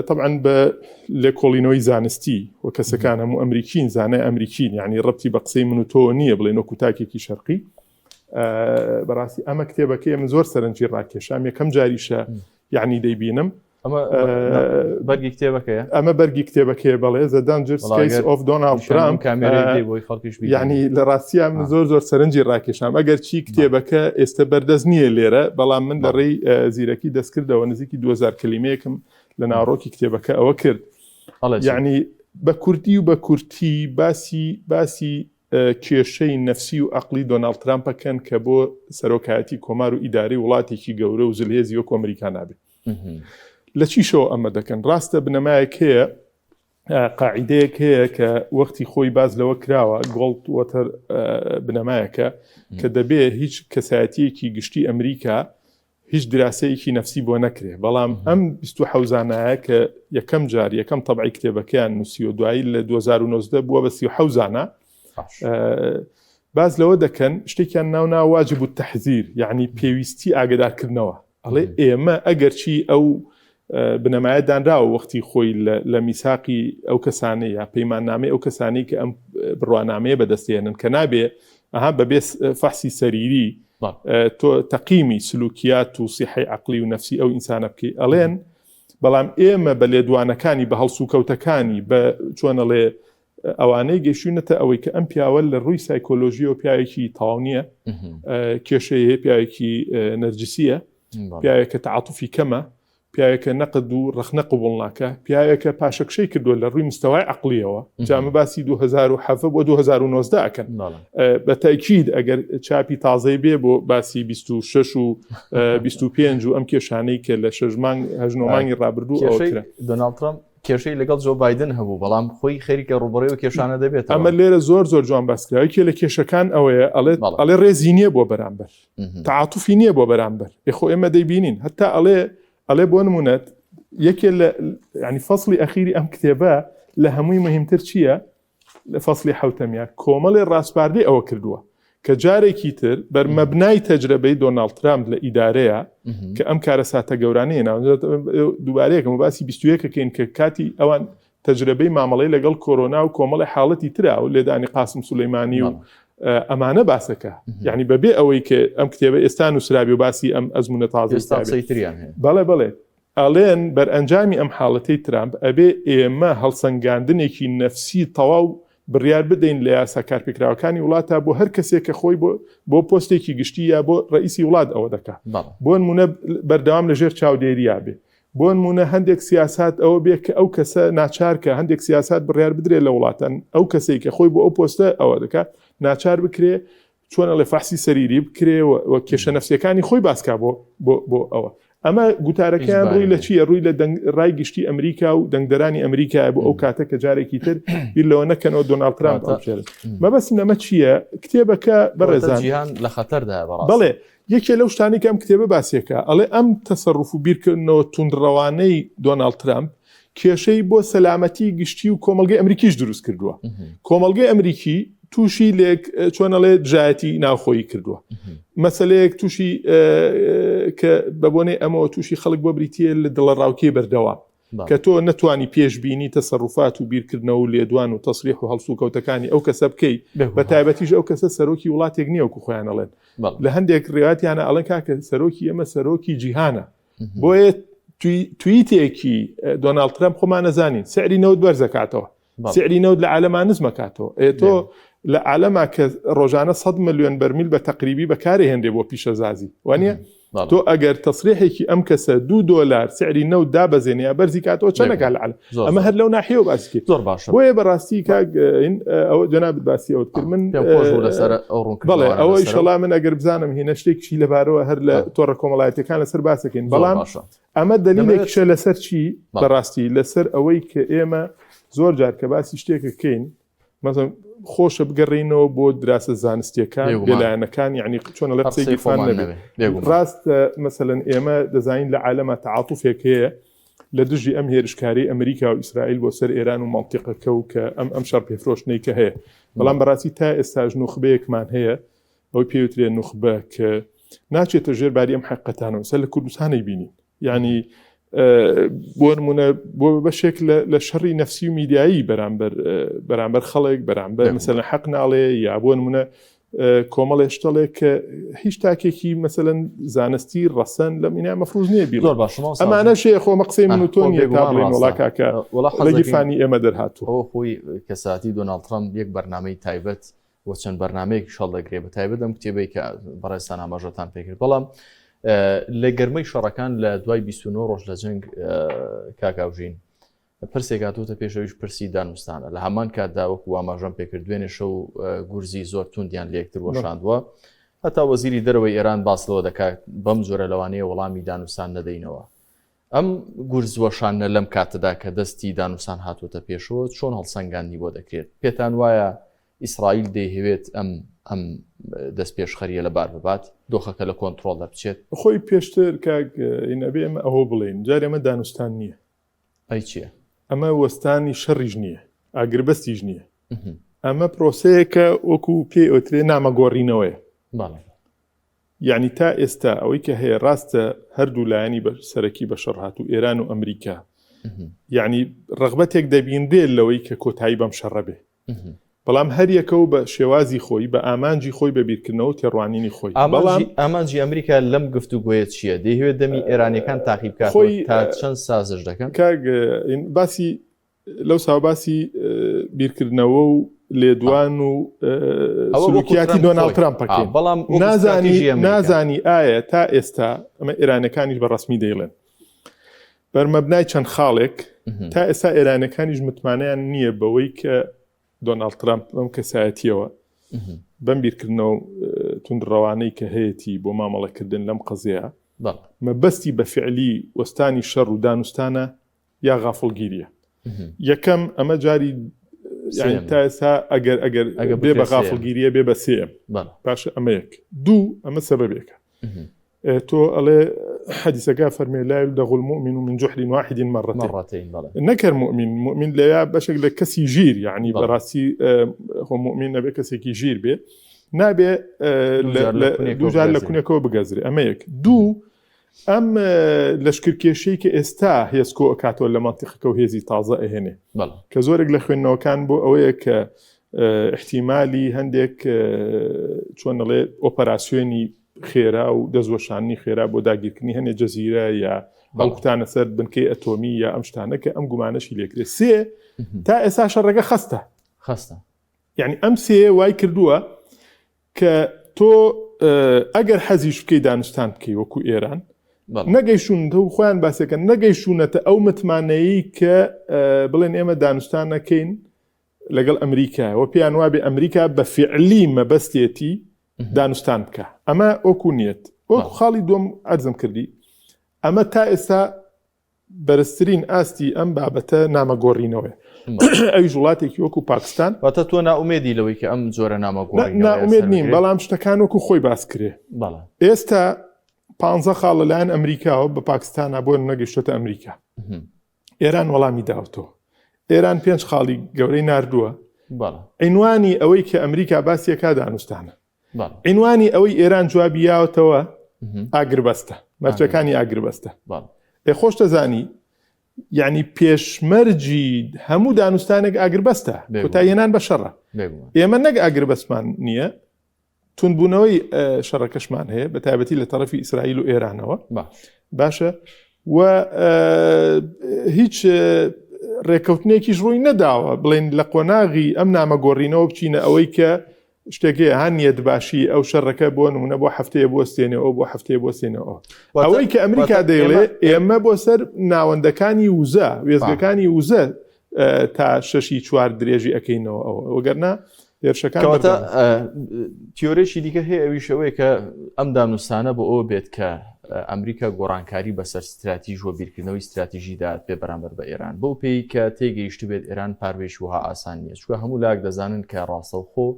Speaker 2: طبعا بە لێکۆڵینەوەی زانستی و کەسەکان هەموو ئەمریکین زانای ئەمریکین یعنی ڕەتی بە قسەی من و تۆ نییە بڵێن وەکو تاکێکی شەرقی. بەڕاستی ئەمە کتێبەکەی من زۆر سەرنجی ڕاکێشام یەکەم جاریشە یعنی دەیبینم
Speaker 1: ئەمە بەرگی کتێبەکەیە
Speaker 2: ئەمە بەرگی کتێبەکەی بەڵێ The Dangerous Case of Donald Trump یعنی لە ڕاستیان من زۆر زۆر سەرنجی ڕاکێشام ئەگەر چی کتێبەکە ئێستا بەردەست نییە لێرە بەڵام من لە ڕێی زیرەکی دەستکردەوە نزیکی 2000 کللیمەیەکم لە ناڕۆکی کتێبەکە ئەوە کرد یعنی بە کوردی و بە کورتی باسی باسی کێشەی نەفسی و ئەقلی دۆناڵد ترامپ ئەکەن کە بۆ سەرۆکایەتی کۆمار و ئیدارەی وڵاتێکی گەورە و زلهێزی وەکو ئەمریکا نابێ. لە چیشەوە ئەمە دەکەن؟ ڕاستە بنەمایەک هەیە، قاعیدەیەک هەیە کە وەختی خۆی باس لەوە کراوە، گۆڵد وەتەر بنەمایەکە کە دەبێ هیچ کەسایەتیەکی گشتی ئەمریکا هیچ دراسەیەکی نەفسی بۆ نەکرێ بەڵام ئەم 27 زانایە کە یەکەم جار یەکەم تەبعی کتێبەکەیان نووسیوە دوایی لە 2019 بووە بە 37 زانا باز لەوە دەکەن شتێکیان ناونا واجب و تەحزیر یعنی پێویستی ئاگدارکردنەوە ئەڵێ ئێمە ئەگەرچی ئەو بنەمایە دانراوە وەختی خۆی لە میساقی ئەو کەسانەی یا پەیماننامەی ئەو کەسانەی کە ئەم بڕوانامەیە بەدەستێنن کە نابێ ئەها بەبێ فەحسی سەریری تۆ تەقیمی سلوکیات و سیحەی عقلی و نەفسی ئەو ئینسانە بکەی ئەڵێن بەڵام ئێمە بە لێدوانەکانی بە هەڵسوکەوتەکانی بە چۆنەڵێ ئەوانەی گەشتونەتە ئەوەی کە ئەم پیاوە لە ڕووی سایکۆلۆژیەوە پیاوێکی تەواو نییە کێشەی هەیە پیاوێکی نەرجسیە پیاوێکە تعاتفی کەمە پیاوێکە نەقد و ڕەخنە قبوڵ ناکە پیاوێکە پاشەکشەی کردووە لە ڕووی مستەوای عقلیەوە جامە باسی 2007 بۆ 2019 ئەکەن بە تاکید ئەگەر چاپی تازەی بێ بۆ باسی 26 و 25 و ئەم کێشانەی کە لە شەش مانگ هەژنۆ مانگی ڕابردوو
Speaker 1: دۆناڵد ترامپ کێشەی لەگەڵ جۆ بایدن هەبوو بەڵام خۆی خەریکە ڕوبڕی و کێشانە دەبێت
Speaker 2: ئەمە لێرە زۆر زۆر جوان باسکراوە کێ لە کێشەکان ئەوەیە ئەڵێ ئەڵێ ڕێزی نییە بۆ بەرامبەر تعاتفی نییە بۆ بەرامبەر خۆ ئێمە دەیبینین هەتا ئەڵێ ئەڵێ بۆ نمونەت یەکێ لە ینی فەصلی ئەخیری ئەم کتێبە لە هەمووی مهمتر چییە؟ لە فەصلی حوتەمیا کۆمەڵێ ڕاسپاردەی ئەوە کردووە کە جارێکی تر بەرمەبنای تەجرەبەی دۆناڵد ترامپ لە ئیدارەیە کە ئەم کارەساتە گەورانەیە ناو دووبارەیەکەم و باسی 21ەکەین کە کاتی ئەوان تەجرەبەی مامەڵەی لەگەڵ کۆرۆنا و کۆمەڵی حاڵەتی ترا و لێدانی قاسم سولەیمانی و ئەمانە باسەکە یعنی بەبێ ئەوەی کە ئەم کتێبە ئێستا نووسرابی و باسی ئەم ئەزمونە تازە بەڵێ بەڵێ ئەڵێن بەرئەنجامی ئەم حاڵەتەی ترامپ ئەبێ ئێمە هەڵسەنگاندنێکی نەفسی تەواو بڕیار بدەین لە یاسا کارپێکراوەکانی وڵاتا بۆ هەر کەسێک کە خۆی بۆ بۆ پۆستێکی گشتی یا بۆ ڕئیسی وڵات ئەوە دەکا بۆ نمونە بەردەوام لە ژێر چاودێریا بێ بۆ نمونە هەندێک سیاسات ئەوە بێ کە ئەو کەسە ناچار کە هەندێک سیاسات بڕیار بدرێت لە وڵاتان ئەو کەسێک کە خۆی بۆ ئەو پۆستە ئەوە دەکات ناچار بکرێ چۆن ئەڵێ فەحسی سەریری بکرێ و کێشە نەفسیەکانی خۆی باسکا بۆ بۆ بۆ ئەوە ئەمە گوتارەکەیان ڕووی لە چییە ڕووی لە ڕای گشتی ئەمریکا و دەنگدەرانی ئەمریکا بۆ ئەو کاتە کە جارێکی تر بیر لەوە نەکەنەوە دۆناڵد ترامپ هەڵبژێرن مەبەستم لەمە چییە کتێبەکە بەڕێزان
Speaker 1: جیهان لە خەتەردا
Speaker 2: بەڵێ یەکێ لەو شتانی کە ئەم کتێبە باسیەکە ئەڵێ ئەم تەسەڕوف و بیرکردنەوە توندڕەوانەی دۆناڵد ترامپ کێشەی بۆ سەلامەتی گشتی و کۆمەڵگەی ئەمریکیش دروست کردووە کۆمەڵگەی ئەمریکی تووشی لێک چۆنەڵێ دژایەتی ناوخۆیی کردووە مەسلەیەک تووشی کە بە بۆنەی ئەمەوە تووشی خەڵک بۆ بریتە لە دڵەڕاوکێ بەردەوام کە تۆ نەتوانی پێشبینی تەسەروفات و بیرکردنەوە و لێدوان و تەسریح و هەڵسوکەوتەکانی ئەو کەسە بکەی بە تایبەتیش ئەو کەسە سەرۆکی وڵاتێک نییە وەکو خۆیان ئەڵێن لە هەندێک ڕێواتیانە ئەڵێن کاکە سەرۆکی ئێمە سەرۆکی جیهانە بۆیە تویتێکی دۆناڵد ترەمپ خۆمان نەزانین سعری نەوت بەرزەکاتەوە سعری نەوت لە عالەما نزمەکاتەوە ئێ تۆ لە عالەما کە ڕۆژانە 100 ملیۆن بەرمیل بە تەقریبی بەکارێ هێنرێ بۆ پیشەزازی وانە تۆ ئەگەر تەسریحێکی ئەم کەسە دو دۆلار سعری نەوت دابەزێنێ یا بەرزی کاتەوە چەنەکە لە عالەم ئەمە هەر لەو ناحیەوە باسی کرد
Speaker 1: زۆر باشە
Speaker 2: بۆیە بەڕاستی کاک ئەوە جەنابت باسی ئەوت کرد من
Speaker 1: لەسەر ئەو ڕوون
Speaker 2: بەڵێ ئەوە ئیشەڵا من ئەگەر بزانم هینە شتێکی لەبارەوە هەر لە تۆڕە کۆمەڵایەتەکان لەسەر باسەکەین بەڵام ئەمە دەلیلێکیشە لەسەر چی؟ بەڕاستی لەسەر ئەوەی کە ئێمە زۆر جار کە باسی شتێکەکەین مەسەن خۆشە بگەڕینەوە بۆ دراسە زانستیەکان بێلایەنەکان یعنی چۆن لە قسەی گیرفان نەبێ ڕاستە مەسەلەن ئێمە دەزانین لە عالەمە تعاتوفێک هەیە لە دژی ئەم هێرشکاری ئەمریکا و ئیسرائیل بۆ سەر ئێران و مەنتیقەکە و کە ئەم ئەم شەڕ پێفرۆشتنەی کە هەیە بەڵام بەڕاستی تا ئێستاش نوخبەیەکمان هەیە ئەوەی پێوترێ نوخبە کە ناچێتە ژێر باری ئەم حقیقەتانەوە سەر لە کوردستانی بینین یعنی بۆ نمونە بۆ بەشێک لە شەڕی نەفسی و میدیایی بەرامبەر بەرامبەر خەڵک بەرامبەر مەسەلەن حەق ناڵێ یا بۆ نمونە. کۆمەڵێ شتەڵێک کە هیچ تاکێکی مەسەلەن زانستی ڕەسەن لەم ئینا مەفروز نییە بی
Speaker 1: زۆر باشە مامۆستا
Speaker 2: ئەمانە شێ خۆمە قسەی من و تۆ
Speaker 1: خۆ
Speaker 2: نییە تا
Speaker 1: بێگومان
Speaker 2: بڵێین وڵا
Speaker 1: ڕاستە
Speaker 2: کاکە
Speaker 1: وەڵا
Speaker 2: لە
Speaker 1: حەز دەکەین
Speaker 2: گیرفانی ئێمە دەرهاتووە.
Speaker 1: ئەوە خۆی کەساتی دۆناڵد ترەمپ یەک بەرنامەی تایبەت و چەند بەرنامەیەکیش هەڵدەگرێ بە تایبەت ئەم کتێبەی کە بەڕێزتان ئاماژەتان پێکرد بەڵام لە گەرمەی شەڕەکان لە دوای 29 ڕۆژ لە جەنگ کاک ئاوژین پرسێک هاتووتە پێش ئەویش پرسی دانوستانە لە هەمان کاتدا وەکو ئاماژەم پێکرد دوێنێ شەو گورزی زۆر توندیان لە یەکتر وەشاندووە هەتا وەزیری دەرەوەی ئێران باس لەوە دەکات بەم جۆرە لەوانەیە وەڵامی دانوستان نەدەینەوە ئەم گورز وەشاندنە لەم کاتەدا کە دەستی دانوسان هاتووەتە پێشەوە چۆن هەڵسەنگاندنی بۆ دەکرێت؟ پێتان وایە ئیسرائیل دەیهەوێت ئەم ئەم دەستپێشخەرییە لەبار ببات، دۆخەکە لە کۆنتڕۆڵ دەربچێت؟
Speaker 2: خۆی پێشتر کاک ئین ئەبێ ئێمە ئەوە بڵێین جارێ ئەمە دانوستان نییە.
Speaker 1: ئەی چییە؟
Speaker 2: ئەمە وەستانی شەڕیش نییە، ئاگربەستیش نییە. ئەمە پرۆسەیەکە وەکو پێی ئەوترێ نامەگۆڕینەوەیە.
Speaker 1: بەڵێ.
Speaker 2: یەعنی تا ئێستا ئەوەی کە هەیە ڕاستە هەردوو لایەنی بە سەرەکی بە شەڕ هاتوو ئێران و ئەمریکا یەعنی ڕەغبەتێک دەبینرێ لەوەی کە کۆتایی بەم شەڕە بێ بەڵام هەریەکە و بە شێوازی خۆی بە ئامانجی خۆی بە بیرکردنەوە و تێڕوانینی خۆی بەڵام
Speaker 1: ئامانجی ئەمریکا لەم گفتوگۆیە چییە؟ دەیهەوێت دەمی ئێرانیەکان تاقی بکات
Speaker 2: خۆی
Speaker 1: تا چەند سازش دەکەن؟
Speaker 2: کاک باسی لەو ساوە باسی بیرکردنەوە و لێدوان و سلوکیاتی دۆناڵد ترامپەکەین
Speaker 1: بەڵام
Speaker 2: نازانی نازانی ئایا تا ئێستا ئەمە ئێرانەکانیش بە ڕسمی دەیڵێن بەرمەبنای چەند خاڵێک تا ئێستا ئێرانەکانیش متمانەیان نییە بەوەی کە دۆناڵد ترامپ بەم کەسایەتیەوە بەم بیرکردنەوە توندڕەوانەی کە هەیەی بۆ مامەڵەکردن لەم قەزەیە مەبەستی بە فعلی وەستانی شەڕ و دانوستانە یا غافڵگیریە یەکەم ئەمە جاری تا ئێستا ئەگەر ئەگەر بێ بە غافڵگیریە بێ بە سێم باشە ئەمە یەک دوو ئەمە سەبەبێکە تۆ ئەڵێ حەدیسەکە فەرمێ لا يلدغ المؤمن من جحر واحد مرتين نەکەر مؤمن مؤمن لەیا بەشێک لە کەسی ژیر یعنی بەڕاستی خۆ مؤمن نەبێ کەسێکی ژیر بێ نابێ دووجار لە کونێکەوە بگەزرێ ئەمە یەک دوو ئەم لەشکرکێشەی کە ئێستا هێز کۆ ئەکاتەوە لە مەنتیقەکە و هێزی تازە ئەهێنێ کە زۆرێک لە خوێندنەوەکان بۆ ئەوەیە کە احتیمالی هەندێک چۆن ئەڵێ ئۆپەراسیۆنی خێرا و دەستوەشاننی خێرا بۆ داگیرکردنی هەنێ جەزیرە یا هەڵکوتانە سەر بنکەی ئەتۆمی یا ئەم شتانە کە ئەم گومانەشی لێکرێت سێ تا ئێستا شەڕەکە خەستە
Speaker 1: خەستە
Speaker 2: یعنی ئەم سێ وای کردووە کە تۆ ئەگەر حەزیش بکەی دانوستان بکەی وەکو ئێران نەگەیشتونەتە و خۆیان باسەکەن نەگەیشتونەتە ئەو متمانەیە کە بڵێن ئێمە دانوستان نەکەین لەگەڵ ئەمریکا و پێیان وابێ ئەمریکا بە فعلی مەبەستێتی دانوستان بکە ئەمە وەکو نیەت وەکو خاڵی دوم ئەرزم کردی ئەمە تا ئێستا بەرزترین ئاستی ئەم بابەتە نامەگۆڕینەوەیە ئەویش وڵاتێکی وەکو پاکستان.
Speaker 1: واتە تۆ نائومێدی لەوەی کە ئەم جۆرە نامەگۆڕینەوەیە
Speaker 2: نائومێد نیم بەڵام شتەکان وەکو خۆی باس کرێ ئێستا پ خاڵ لەلایەن ئەمریکاوە بە پاکستانە بۆ نەگەشتۆتە ئەمریکا ئێران وەڵامی داوتەوە ئێران پێنج خاڵی گەورەی نردووە عینوانی ئەوەی کە ئەمریکا باسیەکە دانوستانە عینوانی ئەوەی ئێران جوابی یاوەتەوە ئاگربەستە مەرجەکانی ئاگربەستە ئێ خۆش دەزانی یعنی پێشمەرجی هەموو دانوستانێک ئاگربەستە کۆتاییهێنان بە شەڕە ئێمە نەک ئاگربەستمان نییە توندبوونەوەی شەڕەکەشمان هەیە بە تایبەتی لە تەرەفی ئیسرائیل و ئێرانەوە باشە و هیچ ڕێککەوتنێکیش ڕووی نەداوە بڵێن لە قۆناغی ئەم نامە گۆڕینەوە بچینە ئەوەی کە شتێک هەیە ها نیەت باشی ئەو شەڕەکە بۆ نمونە بۆ هەفتەیە بوەستێنێ ئەو بۆ هەفتەیە بوەستێنەوە ئەوەی کە ئەمریکا دەیڵێ ئێمە بۆ سەر ناوەندەکانی وزە وێزگەکانی وزە تا شەشی چوار درێژی ئەەکەینەوە ئەوە وەگەرنا هێرشەکان
Speaker 1: تیۆرێکی دیکە هەیە ئەویش ئەوەیە کە ئەم دانوستانە بۆ ئەوە بێت کە ئەمریکا گۆڕانکاری بەسەر ستراتیژ و بیرکردنەوەی ستراتیژیدا پێ بەرامبەر بە ئێران بەو پێی کە تێگەیشت بێت ئێران پاروێش وها ئاسان نییە چونکە هەموو لاک دەزانن کە ڕاستەوخۆ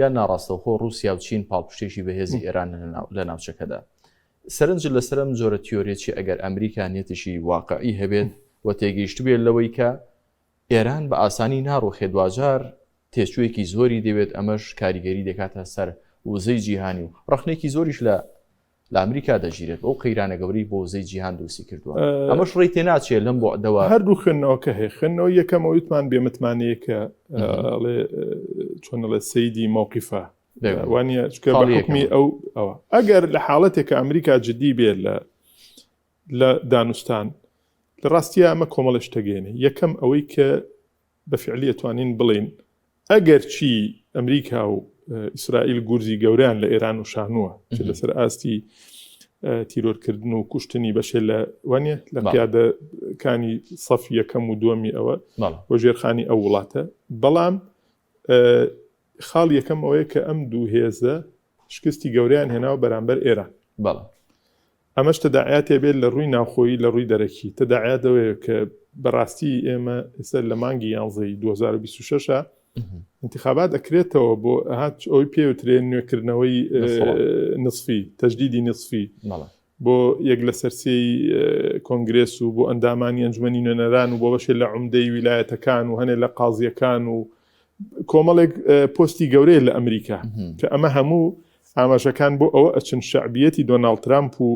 Speaker 1: یان ناڕاستەوخۆ ڕووسیا و چین پاڵپشتێکی بەهێزی ئێران لە ناوچەکەدا سەرنج لەسەر ئەم جۆرە تیۆریە چی ئەگەر ئەمریکا نیەتێکی واقعی هەبێت و تێگەیشت بێت لەوەی کە ئێران بە ئاسانی ناڕوخێ دواجار تێچوویەکی زۆری دەوێت ئەمەش کاریگەری دەکاتە سەر وزەی جیهانی و ڕەخنێکی زۆریش لە لە ئەمریکا دەگیرێت بەو قەیرانە گەورەی بۆ وزەی جیهان دروستی کردووە ئەمەش ڕێی تێناچێت لەم بوعدەوە.
Speaker 2: هەردوو خوێندنەوەکە هەیە خوێندنەوەی یەکەم ئەوەی وتمان بێ متمانەیە کە ئەڵێ چۆن ئەڵێ سەیدی مەوقیفە. وانە چکە بە حکمی ئەو ئەوە ئەگەر لە حاڵەتێک کە ئەمریکا جددی بێ لە لە دانوستان لە ڕاستیە ئەمە کۆمەڵە شتەگەێنێ یەکەم ئەوەی کە بە فعلی ئەتوانین بڵێین ئەگەر چی ئەمریکا و ئیسرائیل گورزی گەوریان لە ئێران و شانووە چ لەسەر ئاستی تیرۆرکردن و کوشتنی بەشێ لە وانە لە پیادەکانی سەف یەکەم و دووەمی ئەوە بۆ ژێرخانی ئەو وڵاتە بەڵام خاڵ یەکەم ئەوەیە کە ئەم دوو هێزە شکستی گەوریان هێناوە بەرامبەر ئێران ئەمەش تەداعیاتێ بێت لە ڕووی ناوخۆیی لە ڕووی دەرەکی تەداعیات ئەوەیە کە بەڕاستی ئێمە ئێستا لە مانگی یانزەی 2026 انتخابات ئەکرێتەوە بۆ هات ئەوی پێوترێ نوێکردنەوەی نصفی تەجدیدی نصفی بۆ یەک لە سەرسێی کۆنگرێس و بۆ ئەندامانی ئەنجومەنی نوێنەران و بۆ بەشێ لە عمدەی ویلایەتەکان و هەنێ لە قازیەکان و کۆمەڵێک پۆستی گەورەیە لە ئەمریکا کە ئەمە هەموو ئاماژەکان بۆ ئەوە ئەچن شەعبیەتی دۆناڵد ترامپ و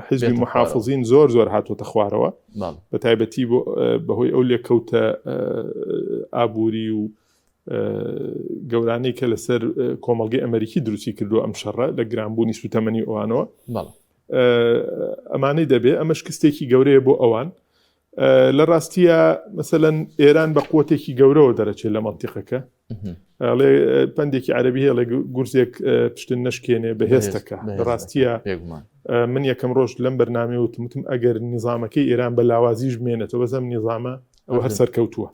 Speaker 2: حیزبی محافزین زۆر زۆر هاتووەتە خوارەوە بە تایبەتی بەهۆی ئەو لێکەوتە ئابووری و گەورانەی کە لەسەر کۆمەڵگەی ئەمریکی دروستی کردو ئەم شەڕە لە گرانبوونی سوتەمەنی ئەوانەوە ئەمانەی دەبێ ئەمە شکستێکی گەورەیە بۆ ئەوان لە ڕاستیە مەسەەن ئێران بە قوتێکی گەورەوە دەرەچێت لە منتیقەکە ئەڵێ پندێکی عەربی هەیە گورزێک پشتن نەشکێنێ بەهێزتەکە لە ڕاستیە من یەکەم ڕۆژ لەم بەرنامەی وتم وتم ئەگەر نیزامەکەی ئێران بە لاوازیش بمێنێتەوە بەزەم نیزامە ئەوە هەر سەرکەوتووە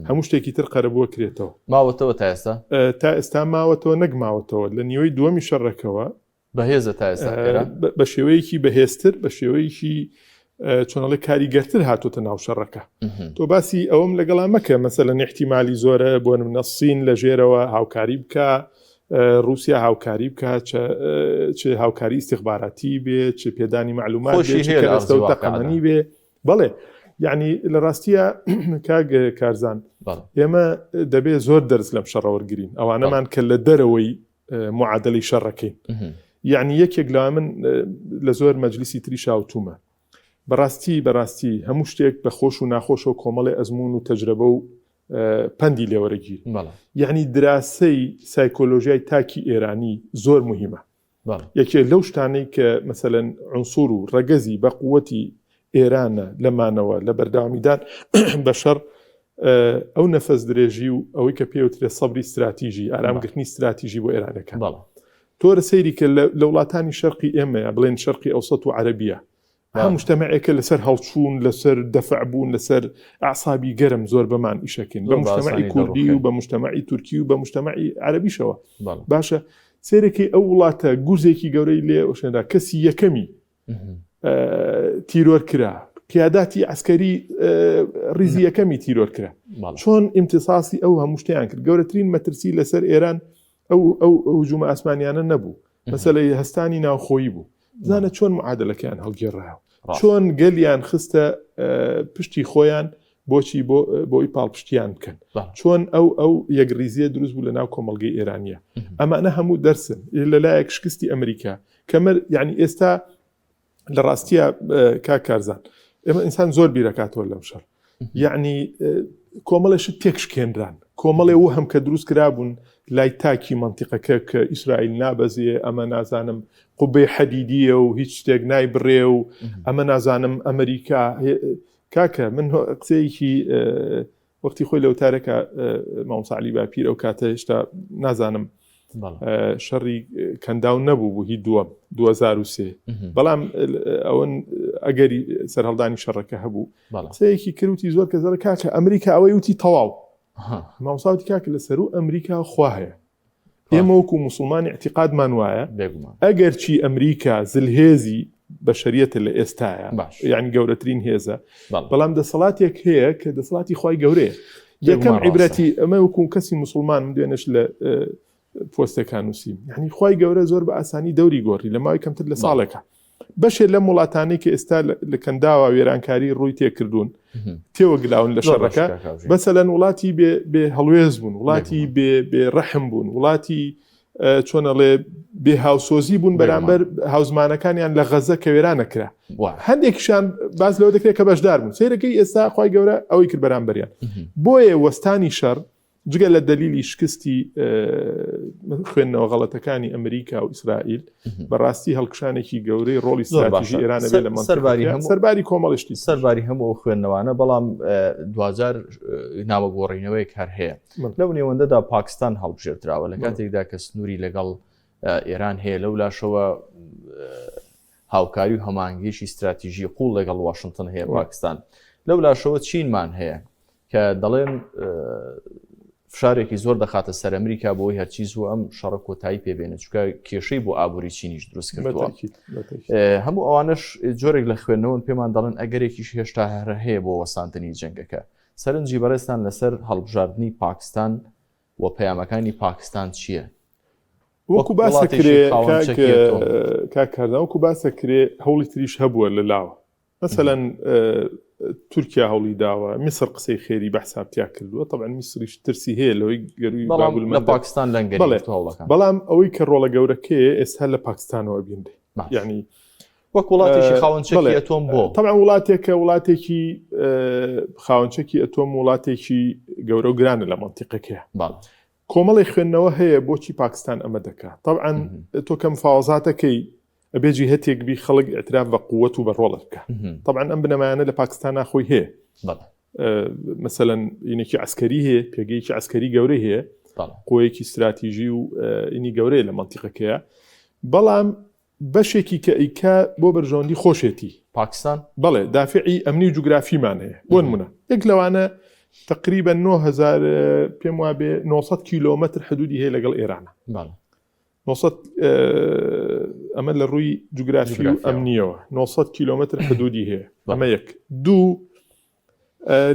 Speaker 2: هەموو شتێکی تر قەرەبووە کرێتەوە
Speaker 1: ماوەتەوە تا ئێستا
Speaker 2: تا ئێستا ماوەتەوە نەک ماوەتەوە لە نیوەی دووەمی شەڕەکەوە
Speaker 1: بەهێزە تا ئێستا ئێران؟
Speaker 2: بە شێوەیەکی بەهێزتر بە شێوەیەکی چۆنەڵێ کاریگەرتر هاتۆتە ناو شەڕەکە تۆ باسی ئەوم لەگەڵا مەکە مەسەلەن احتیمالی زۆرە بۆ نمونە سین لە ژێرەوە هاوکاری بکە رووسیا هاوکاری بکە چ هاوکاری استخباراتی بێ چ پێدانی معلومات کەرەستە و تەقەمەنی بێ بەڵێ یعنی لە ڕاستیە کاک کارزان ئێمە دەبێ زۆر دەرس لەم شەڕە وەرگین ئەوانەمان کە لە دەرەوەی معادلەی شەڕەکەین یعنی یەکێک لە من لە زۆر مەجلیسی تری شاوتومە بەڕاستی بەڕاستی هەموو شتێک بە خۆش و ناخۆشەوە کۆمەڵی ئەزمون و تەجربە و پەندی لێوەرەگیر یعنی دراسەی سایکۆلۆژیای تاکی ئێرانی زۆر مهمە یەکێ لەو شتانەی کە مەسەلەن عنسور و ڕەگەزی بە قوتی ئێرانە لە مانەوە لە بەردەوامیدان بە شەڕ ئەو نەفەس درێژی و ئەوەی کە پێوترێ سەبری ستراتیژی ئارامگرتنی ستراتیژی بۆ ئێرانەکە تۆرە سەیری کە لە وڵاتانی شەرقی ئێمەیە بڵێن شەرقی ئەوسەت و عەربیە هەموو مجتەمەعێکە لەسەر هەڵچوون لەسەر دەفع بوون لەسەر ئەعسابی گەرم زۆر بەمان ئیشەکەین بە مجتەمەعی کوردی و بە مجتەمەعی تورکی و بە مجتەمەعی عەربیشەوە باشە سێرەکەی ئەو وڵاتە گورزێکی گەورەی لێ وەشێنرا کەسی یەکەمی تیرۆر کرا قیاداتی عسکەری ریزی یەکەمی تیرۆر کرا چۆن ئیمتیساسی ئەو هەموو شتیان کرد گەورەترین مەترسی لەسەر ئێران ئەو ئەو هجوومە ئاسمانیانە نەبوو مەسەلەی هەستانی ناوخۆیی بوو بزانە چۆن معادلەکەیان هەڵگێڕایەوە چۆن گەلیان خستە پشتی خۆیان بۆچی بۆ بۆی پاڵپشتیان بکەن چۆن ئەو ئەو یەکریزیە دروست بوو لە ناو کۆمەلگەی ئێرانیە ئەمانە هەموو دەرسن لەلایەک شکستی ئەمریکا کەمەر یعنی ئێستا لە ڕاستیە کاک کارزان ئێمە ئینسان زۆر بیرەکاتەوە لەم شەڕ یعنی کۆمەڵێ شت تێکشکێنران کۆمەڵێ و هەم کە دروست کرابوون لای تاکی منتیقەکە کە ئیسرائیل نابەزێ ئەمە نازانم قوبەی حەدیدیە و هیچ شتێک نایبڕێ و ئەمە نازانم ئەمریکا کاکە من قسەیەکی وەختی خۆی لە وتارەکە مامۆستا عەلی باپیر ئەو کاتە هێشتا نازانم شەڕی کەنداو نەبوو بوو هی دووەم 2023 بەڵام ئەوەن ئەگەری سەرهەڵدانی شەڕەکە هەبوو قسەیەکی کروتی زۆر کە زەرە کاکە ئەمریکا ئەوەی وتی تەواو مامۆساوتی کاکە لە سەرو ئەمریکا خوا هەیە ئێمە وەکو موسڵمان ئیعتیقادمان وایە ئەگەرچی ئەمریکا زلهێزی بەشەریەتە لە ئێستاە یعنی گەورەترین هێزە بەڵام دەسەڵاتێک هەیە کە دەسەڵاتی خی گەورەیە یەکەم عیبرەتی ئەمە وەکو کەسی مسلمان من دوێنش لە پۆستەکان نووسیم یعنی خی گەورە زۆر بە ئاسانی دەوری گۆڕی لە ماوەی کەمتر لە ساڵێکە بەشێ لەم وڵاتانەی کە ئێستا لە کەنداوە وێرانکاری ڕووی تێکردوون تێوەگلاون لە شەڕەکە بەسەلەن وڵاتی بێ هەڵوێز بوون وڵاتی بێ ڕەحم بوون وڵاتی چۆنەڵێ بێ هاوسۆزی بوون بەرامبەر هاوزمانەکانیان لە غەزە کە وێرانە کرا هەندێکیشان باز لەوە دەکرێت کە بەشدار بوون سیرەکەی ئێستا خی گەورە ئەوەی کرد بەرامبەریان بۆیە وەستانی شەڕ. جگە لە دەلیلی شکستی خوێندنەوە غەڵەتەکانی ئەمریکا و ئیسرائیل بەڕاستی هەڵکشانێکی گەورەی ڕۆڵی ستراتیژی ئێران بێ لە
Speaker 1: سەرباری
Speaker 2: سەرباری کۆمەڵشتی
Speaker 1: سەرباری هەموو ئەو خوێندنەوانە بەڵام دواجار ناوەگۆڕینەوەیەک هەر هەیە لەو نێوەندەدا پاکستان هەڵبژێردراوە لە کاتێکدا کە سنووری لەگەڵ ئێران هەیە لەو لاشەوە هاوکاری و هەماهەنگیی ستراتیژی قوڵ لەگەڵ واشنتن هەیە پاکستان لەو لاشەوە چینمان هەیە کە دەڵێن فشارێکی زۆر دەخاتە سەر ئەمریکا بۆی هەرچی زوو ئەم شەڕە کۆتایی پێبێنێت چونکە کێشەی بۆ ئابووری چینیش دروست کردووە هەموو ئەوانش جۆرێک لە خوێندنەوەن پێمان دەڵێن ئەگەرێکیش هێشتا هەر هەیە بۆ وەساندنی جەنگەکە سەرنجی بەڕێزتان لەسەر هەڵبژاردنی پاکستان و پەیامەکانی پاکستان چییە؟
Speaker 2: وەکو باسە کرێ کاک کارزان وەکو باسە کرێ هەوڵی تریش هەبووە لە لاوە مەسەلەن تورکیا هەوڵی داوە میسر قسەی خێری بە حساب تیا کردووە طبعا میسریش ترسی هەیە لەوەی گەروی
Speaker 1: لە پاکستان لەنگەری
Speaker 2: بەڵام ئەوەی کە ڕۆڵە گەورەکەی ئێستا لە پاکستانەوە بینرێ یعنی
Speaker 1: وەک وڵاتێکی خاوەن چەکی ئەتۆم بۆ
Speaker 2: طبعا وڵاتێکە وڵاتێکی خاوەن چەکی ئەتۆم وڵاتێکی گەورە و گرانە لە مەنتیقەکەیە کۆمەڵی خوێندنەوە هەیە بۆچی پاکستان ئەمە دەکات طبعا تۆ کەم فاوەزاتەکەی ئەبێ جیهەتێک بی خەڵک ئیعتراف بە قوت و بە ڕۆڵت بکە طبعا ئەم بنەمایانە لە پاکستانا خۆی هەیە مەسەلەن ئینێکی عسکەری هەیە پێگەیەکی عسکەری گەورەی هەیە قوەیەکی استراتیژی و ئینی گەورەیە لە مەنتیقەکەیە بەڵام بەشێکی کە ئیکا بۆ بەرژەوەندی خۆشێتی
Speaker 1: پاکستان
Speaker 2: بەڵێ دافعی ئەمنی و جوگرافیمان هەیە بۆ نمونە یەک لەوانە تقریبا 9000 پێم وابێ 900 کیلۆمەتر حدودی هەیە لەگەڵ ئێرانە 900 ئەمە لە ڕووی جوگرافی و ئەمنیەوە 900 کیلۆمەتر حدودی هەیە ئەمە یەک دوو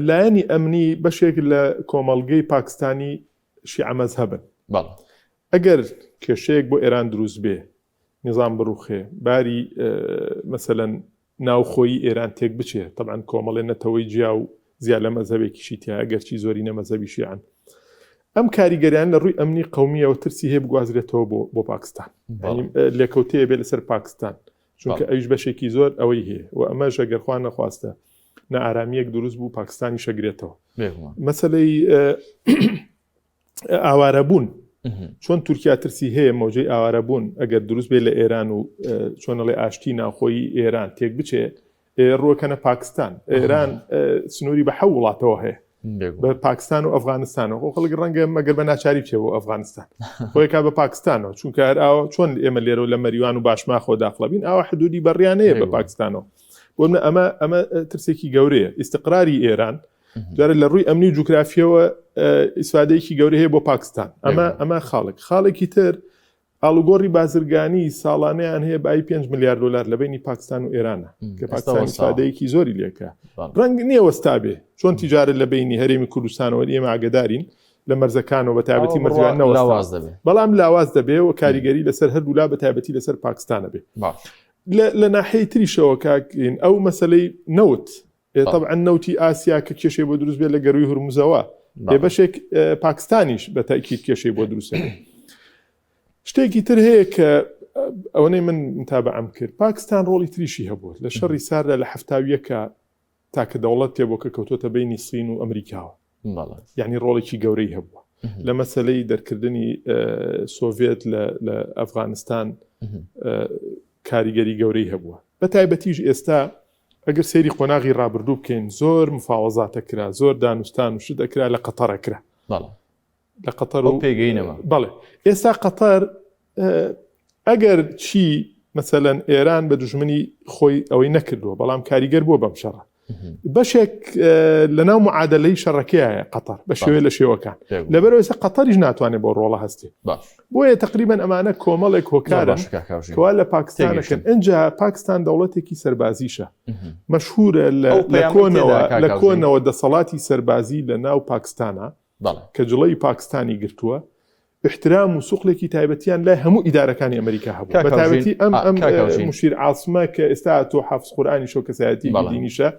Speaker 2: لایەنی ئەمنی بەشێک لە کۆمەڵگەی پاکستانی شیعە مەزهەبن ئەگەر کێشەیەک بۆ ئێران دروست بێ نیزام بڕوخێ باری مەسەلەن ناوخۆیی ئێران تێک بچێ تەبعەن کۆمەڵێ نەتەوەی جیا و زیا لە مەزهەبێکیشی تیایە گەرچی زۆرینە مەزهەبی شیعەن ئەم کاریگەریان لە ڕووی ئەمنی قەومیەوە ترسی هەیە بگوازرێتەوە بۆ بۆ پاکستان لێکەوتەیە بێ لەسەر پاکستان چونکە ئەویش بەشێکی زۆر ئەوەی هەیە و ئەمەش ئەگەر خوا نەخواستە نائارامیەک دروست بوو پاکستانی شەگرێتەوە مەسلەی ئاوارەبوون چۆن تورکیا ترسی هەیە مەوجەی ئاوارەبوون ئەگەر دروست بێت لە ئێران و چۆنەڵێ ئاشتی ناوخۆیی ئێران تێک بچێ ڕوەکەنە پاکستان ئێران سنووری بە حە وڵاتەوە هەیە بە پاکستان و ئەفغانستانەوە خۆ خەڵک ڕەنگە مەگەر بە ناچاری بچێ بۆ ئەفغانستان خۆیکا بە پاکستانەوە چونکە هەر ئاوە چۆن ئێمە لێرە لە مەریوان و باشماخۆ داخڵەبین ئاوا حدودی بەڕیانەیە بە پاکستانەوە بۆ ئەمە ئەمە ترسێکی گەورەیە ئیستقراری ئێران جارە لە ڕووی ئەمنی و جوگرافیەوە ئیسفادەیەکی گەورە هەیە بۆ پاکستان ئەمە ئەمە خاڵک خاڵێکی تر ئاڵوگۆڕی بازرگانی ساڵانیان هەیە بای 5 میلیارد دلار لە بینی پاکستان و ئێرانە کە پاکستان ئیسفادەیەکی زۆری لێکە ڕەنگ نییە وەستا بێ چۆن تیجارە لە بینی هەرێمی کوردستانەوە ئێمە ئاگدارین لە مەرزەکانەوە بە تایبەتی مەرزیان نەواز دەبێت بەڵام لاواز دەبێ و کاریگەری لەسەر هەردوولا بە تایبەتی لەسەر پاکستانە بێ لە ناحەی تریشەوە کاکین ئەو مەسلەی نەوت ئێ تەبعەن نەوتی ئاسیا کە کێشەی بۆ دروست بێت لە گەرووی هورمزەوە ئێ بەشێک پاکستانیش بە تاکیید کێشەی بۆ دروست شتێکی تر هەیە کە ئەوەی من متابعەم کرد پاکستان ڕۆڵی تریشی هەبوو لە شەڕی ساردا لە هەفتاویەکە تاکە دەوڵەت تێ بۆ کە کەوتۆتە بینی سین و ئەمریکاوە یعنی ڕۆڵێکی گەورەی هەبووە لە مەسلەی دەرکردنی سۆڤێت لە ئەفغانستان کاریگەری گەورەی هەبووە بە تایبەتیش ئێستا ئەگەر سەیری قۆناغی ڕابردوو بکەین زۆر مفاوەزات ئەکرا زۆر دانوستان و شت ئەکرا لە قەتەر ئەکرا
Speaker 1: بەڵێ
Speaker 2: لە قەتەر و
Speaker 1: پێگەی نەما
Speaker 2: بەڵێ ئێستا قەتەر ئەگەر چی مەسەلەن ئێران بە دوژمنی خۆی ئەوەی نەکردووە بەڵام کاریگەر بووە بەم شەڕە بەشێک لەناو معادلەی شەڕەکەیە قەتەر بە شێوێ لە شێوەکان لەبەرەوە ئێستا قەتەریش ناتوانێت بۆ ڕۆڵە هەستێ بۆیە تقریبا ئەمانە کۆمەڵێک هۆکارن کەوا لە پاکستانەکەن ئینجا پاکستان دەوڵەتێکی سەربازیشە مەشهورە لە کۆنەوە لە کۆنەوە دەسەڵاتی سەربازی لە ناو پاکستانە کە جڵەوی پاکستانی گرتووە احترام و سوقلێکی تایبەتیان لای هەموو ئیدارەکانی ئەمریکا هەبوو بە تایبەتی ئەم ئەم مشیر عاسمە کە ئێستا تۆ حافظ قورئانی شۆ کەسایەتی دینیشە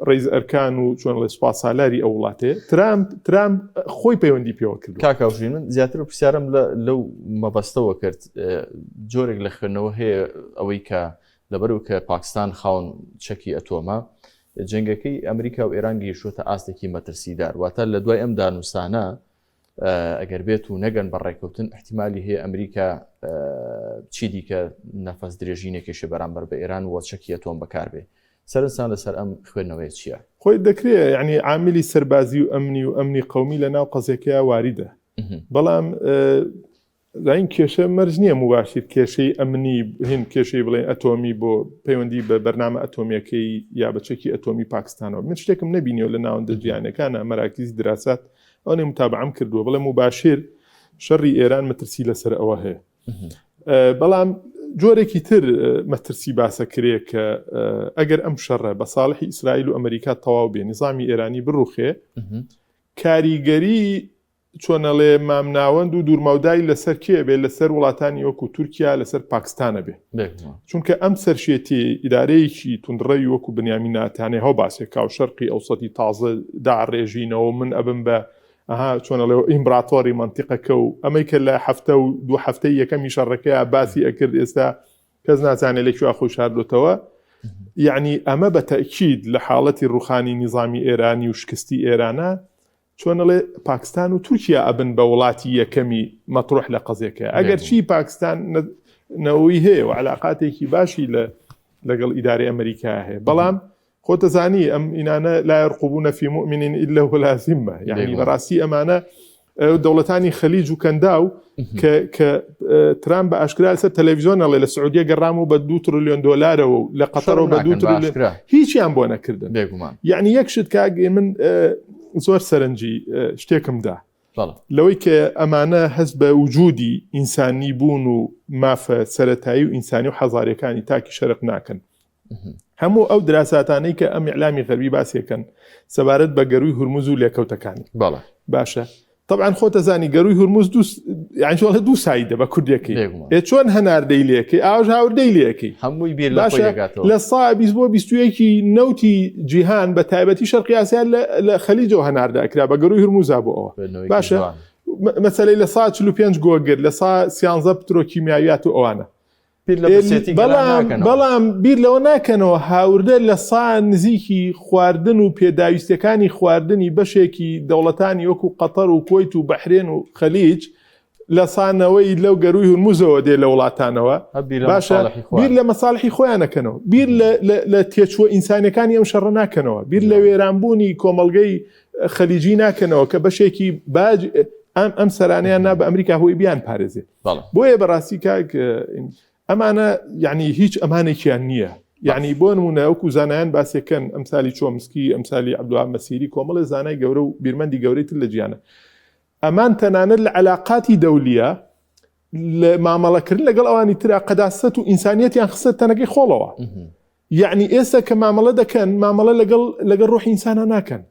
Speaker 2: ڕیز ئەرکان و چۆن ڵێ سوپا سالاری ئەو وڵاتێ ترامپ ترامپ خۆی پەیوەندی پێوە کرد
Speaker 1: کاکاوژین من زیاتر پرسیارم لەو مەبەستەوە کرد جۆرێک لە خوێندنەوە هەیە ئەوەی کە لەبەرو کە پاکستان خاون چەکی ئەتۆمە جەنگەکەی ئەمریکا و ئێران گەیشتووەتە ئاستێکی مەترسیدار واتە لە دوای ئەم دانوسانە. ئەگەر بێت و نەگەن بە ڕێککەوتن احتیممالی هەیە ئەمریکا چی دیکە نەفەس درێژی نەکێشێ بەرامبەر بە ئێران وە چەکی ئەتۆم بەکاربێ سەرنجتان لەسەر ئەم خوێندنەوەیە چییە؟
Speaker 2: خۆی دەکرێ یعنی عاملی سەربازی و ئەمنی و ئەمنی قومی لە ناو قەزیەکەیا واریدە بەڵام زین کێشە مەرج نییە مباشر کێشەی ئەمنی هین کێشەی بڵێن ئەتۆمی بۆ پەیوەندی بە بەرنامە ئەتۆمیەکەی یا بە چەکی ئەتۆمی پاکستانەوە من شتێکم نەبینیەوە لە ناوەندە جیهانەکانە مەراکیزی دراسات ئەوەی متابعەم کردووە بڵێ مباشر شەڕی ئێران مەترسی لەسەر ئەوە هەیە بەڵام جۆرێکی تر مەترسی باسە کرێ کە ئەگەر ئەم شەڕە بە ساڵحی ئیسرائیل و ئەمریکا تەواو بێ نظامی ئێرانی بڕوخێ کاریگەری چۆنەڵێ مامناوەند و دوورمەودای لەسەر کێ بێ لەسەر وڵاتانی وەکو تورکیا لەسەر پاکستانە بێ چونکە ئەم سەرشێتی ئیدارەیەکی توندڕەوی وەکو بنیامی ناتانێ هەو باسێکا و شەرقی ئەوسەتی تازە داڕێژینەوە من ئەبم بە ئەها چۆن ئەڵێ ئیمبراتۆری مەنتیقەکە و ئەمەی کە لە هەفتە و دوو هەفتەی یەکەمی شەڕەکەیا باسی ئەکرد ئێستا کەس نازانێت لە کوێ خۆی شاردۆتەوە یعنی ئەمە بە تەکید لە حاڵەتی ڕوخانی نیزامی ئێرانی و شکستی ئێرانە چۆنەڵێ پاکستان و تورکیا ئەبن بە وڵاتی یەکەمی مەترۆح لە قەزیەکە ئەگەر چی پاکستان نەوەی هەیە و علااقاتێکی باشی لە لەگەڵ ئیداری ئەمریکا هەیە بەڵام خۆت دەزانی ئەم ئینانە لا يرقبون في مؤمن إلا ولا ذمة یعنی بەڕاستی ئەمانە دەوڵەتانی خەلیج و کەنداو کە ترامپ بە ئاشکرا لەسەر تەلەڤیزیۆن ئەڵێ لە سعودیە گەڕام و بە دو تریلیۆن دۆلارەوە و لە قەتەرەوە بە دو تریلیۆن هیچیان بۆ نەکردن
Speaker 1: بێگومان
Speaker 2: یعنی یەک شت کاک من زۆر سەرنجی شتێکم دا لەوەی کە ئەمانە هەست بە وجودی ئینسانی بوون و مافە سەتایی و ئینسانی و حەزارەکانی تاکی شەرق ناکەن هەموو ئەو دراساتانەی کە ئەم ئیعلامی غەربی باسیەکەن سەبارەت بە گەروی هورمز و لێکەوتەکانی
Speaker 1: بەڵێ
Speaker 2: باشە طبعا خۆتەزانی گەروی هورمز دوو یان چۆن دوو سایدە بە کوردەکەی ئێ چۆن هەناردەی لەکەی ئاوش هاوردەی لەکەی
Speaker 1: هەمووی بیر لە خۆی دەکاتەوە
Speaker 2: لە سا 20 بۆ 21 نەوتی جیهان بە تایبەتی شەرقی ئاسیا لە خەلیجەوە هەناردە ئەکرا بە گەروی هورمزا بۆ ئەوە باشە مەسەلەی لە سا 45 گۆگر لە سا 13 پترۆکیمیاویات و ئەوانە
Speaker 1: بیر لە برسێتی گەلان ناکەنەوە.
Speaker 2: بەڵام بیر لەوە ناکەنەوە هاوردە لە سا نزیکی خواردن و پێداویستیەکانی خواردنی بەشێکی دەوڵەتانی وەکو قەتەر و کوەیت و بەحرێن و خەلیج لە سا نەوەی لەو گەرووی هورمزەوە دێ لە وڵاتانەوە باشە بیر لە مەساڵحی خۆیان نەکەنەوە بیر لە تێچووە ئینسانیەکانی ئەم شەڕە ناکەنەوە بیر لە وێرانبوونی کۆمەڵگەی خەلیجی ناکەنەوە کە بەشێکی باج ئەم ئەم سەرانیان نا بە ئەمریکا هۆی بیان پارێزێ بۆیە بەڕاستی کاک ئەمانە یعنی هیچ ئەمانێکیان نییە یعنی بۆ نمونە وەکو زانایان باسێکەن ئەمسالی چۆمسکی ئەمسالی عبدوهاب مەسیری کۆمەڵێ زانای گەورە و بیرمەندی گەورەی تر لە جیانە ئەمان تەنانەت لە علاقاتی دەولیە لە مامەڵەکردن لەگەڵ ئەوانی ترا قەداسەت و ئینسانیەتیان خستە تەنەکەی خۆڵەوە یعنی ئێستا کە مامەڵە دەکەن مامەڵە لەگەڵ لەگەڵ ڕۆحی ئینسانە ناکەن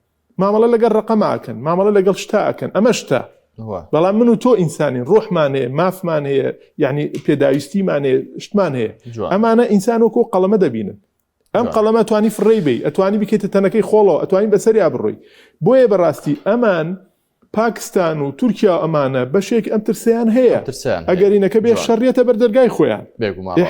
Speaker 2: مامەڵە لەگەڵ ڕقەمە ئەکەن مامەڵە لەگەڵ شتا ئەکەن ئەمە شتە بەڵام من و تۆ ئینسانین ڕۆحمان هەیە مافمان هەیە یعنی پێداویستیمان هەیە شتمان هەیە ئەمانە ئینسان وەکو قەڵەمە دەبینن ئەم قەڵەمە توانی فڕێی بی ئەتوانی بکەیتە تەنەکەی خۆڵەوە ئەتوانی بەسەریا بڕۆی بۆیە بەڕاستی ئەمان پاکستان و تورکیا و ئەمانە بەشێک ئەم ترسیان هەیە ئەگەرینەکە بێ شەڕیەتە بەر دەرگای خۆیان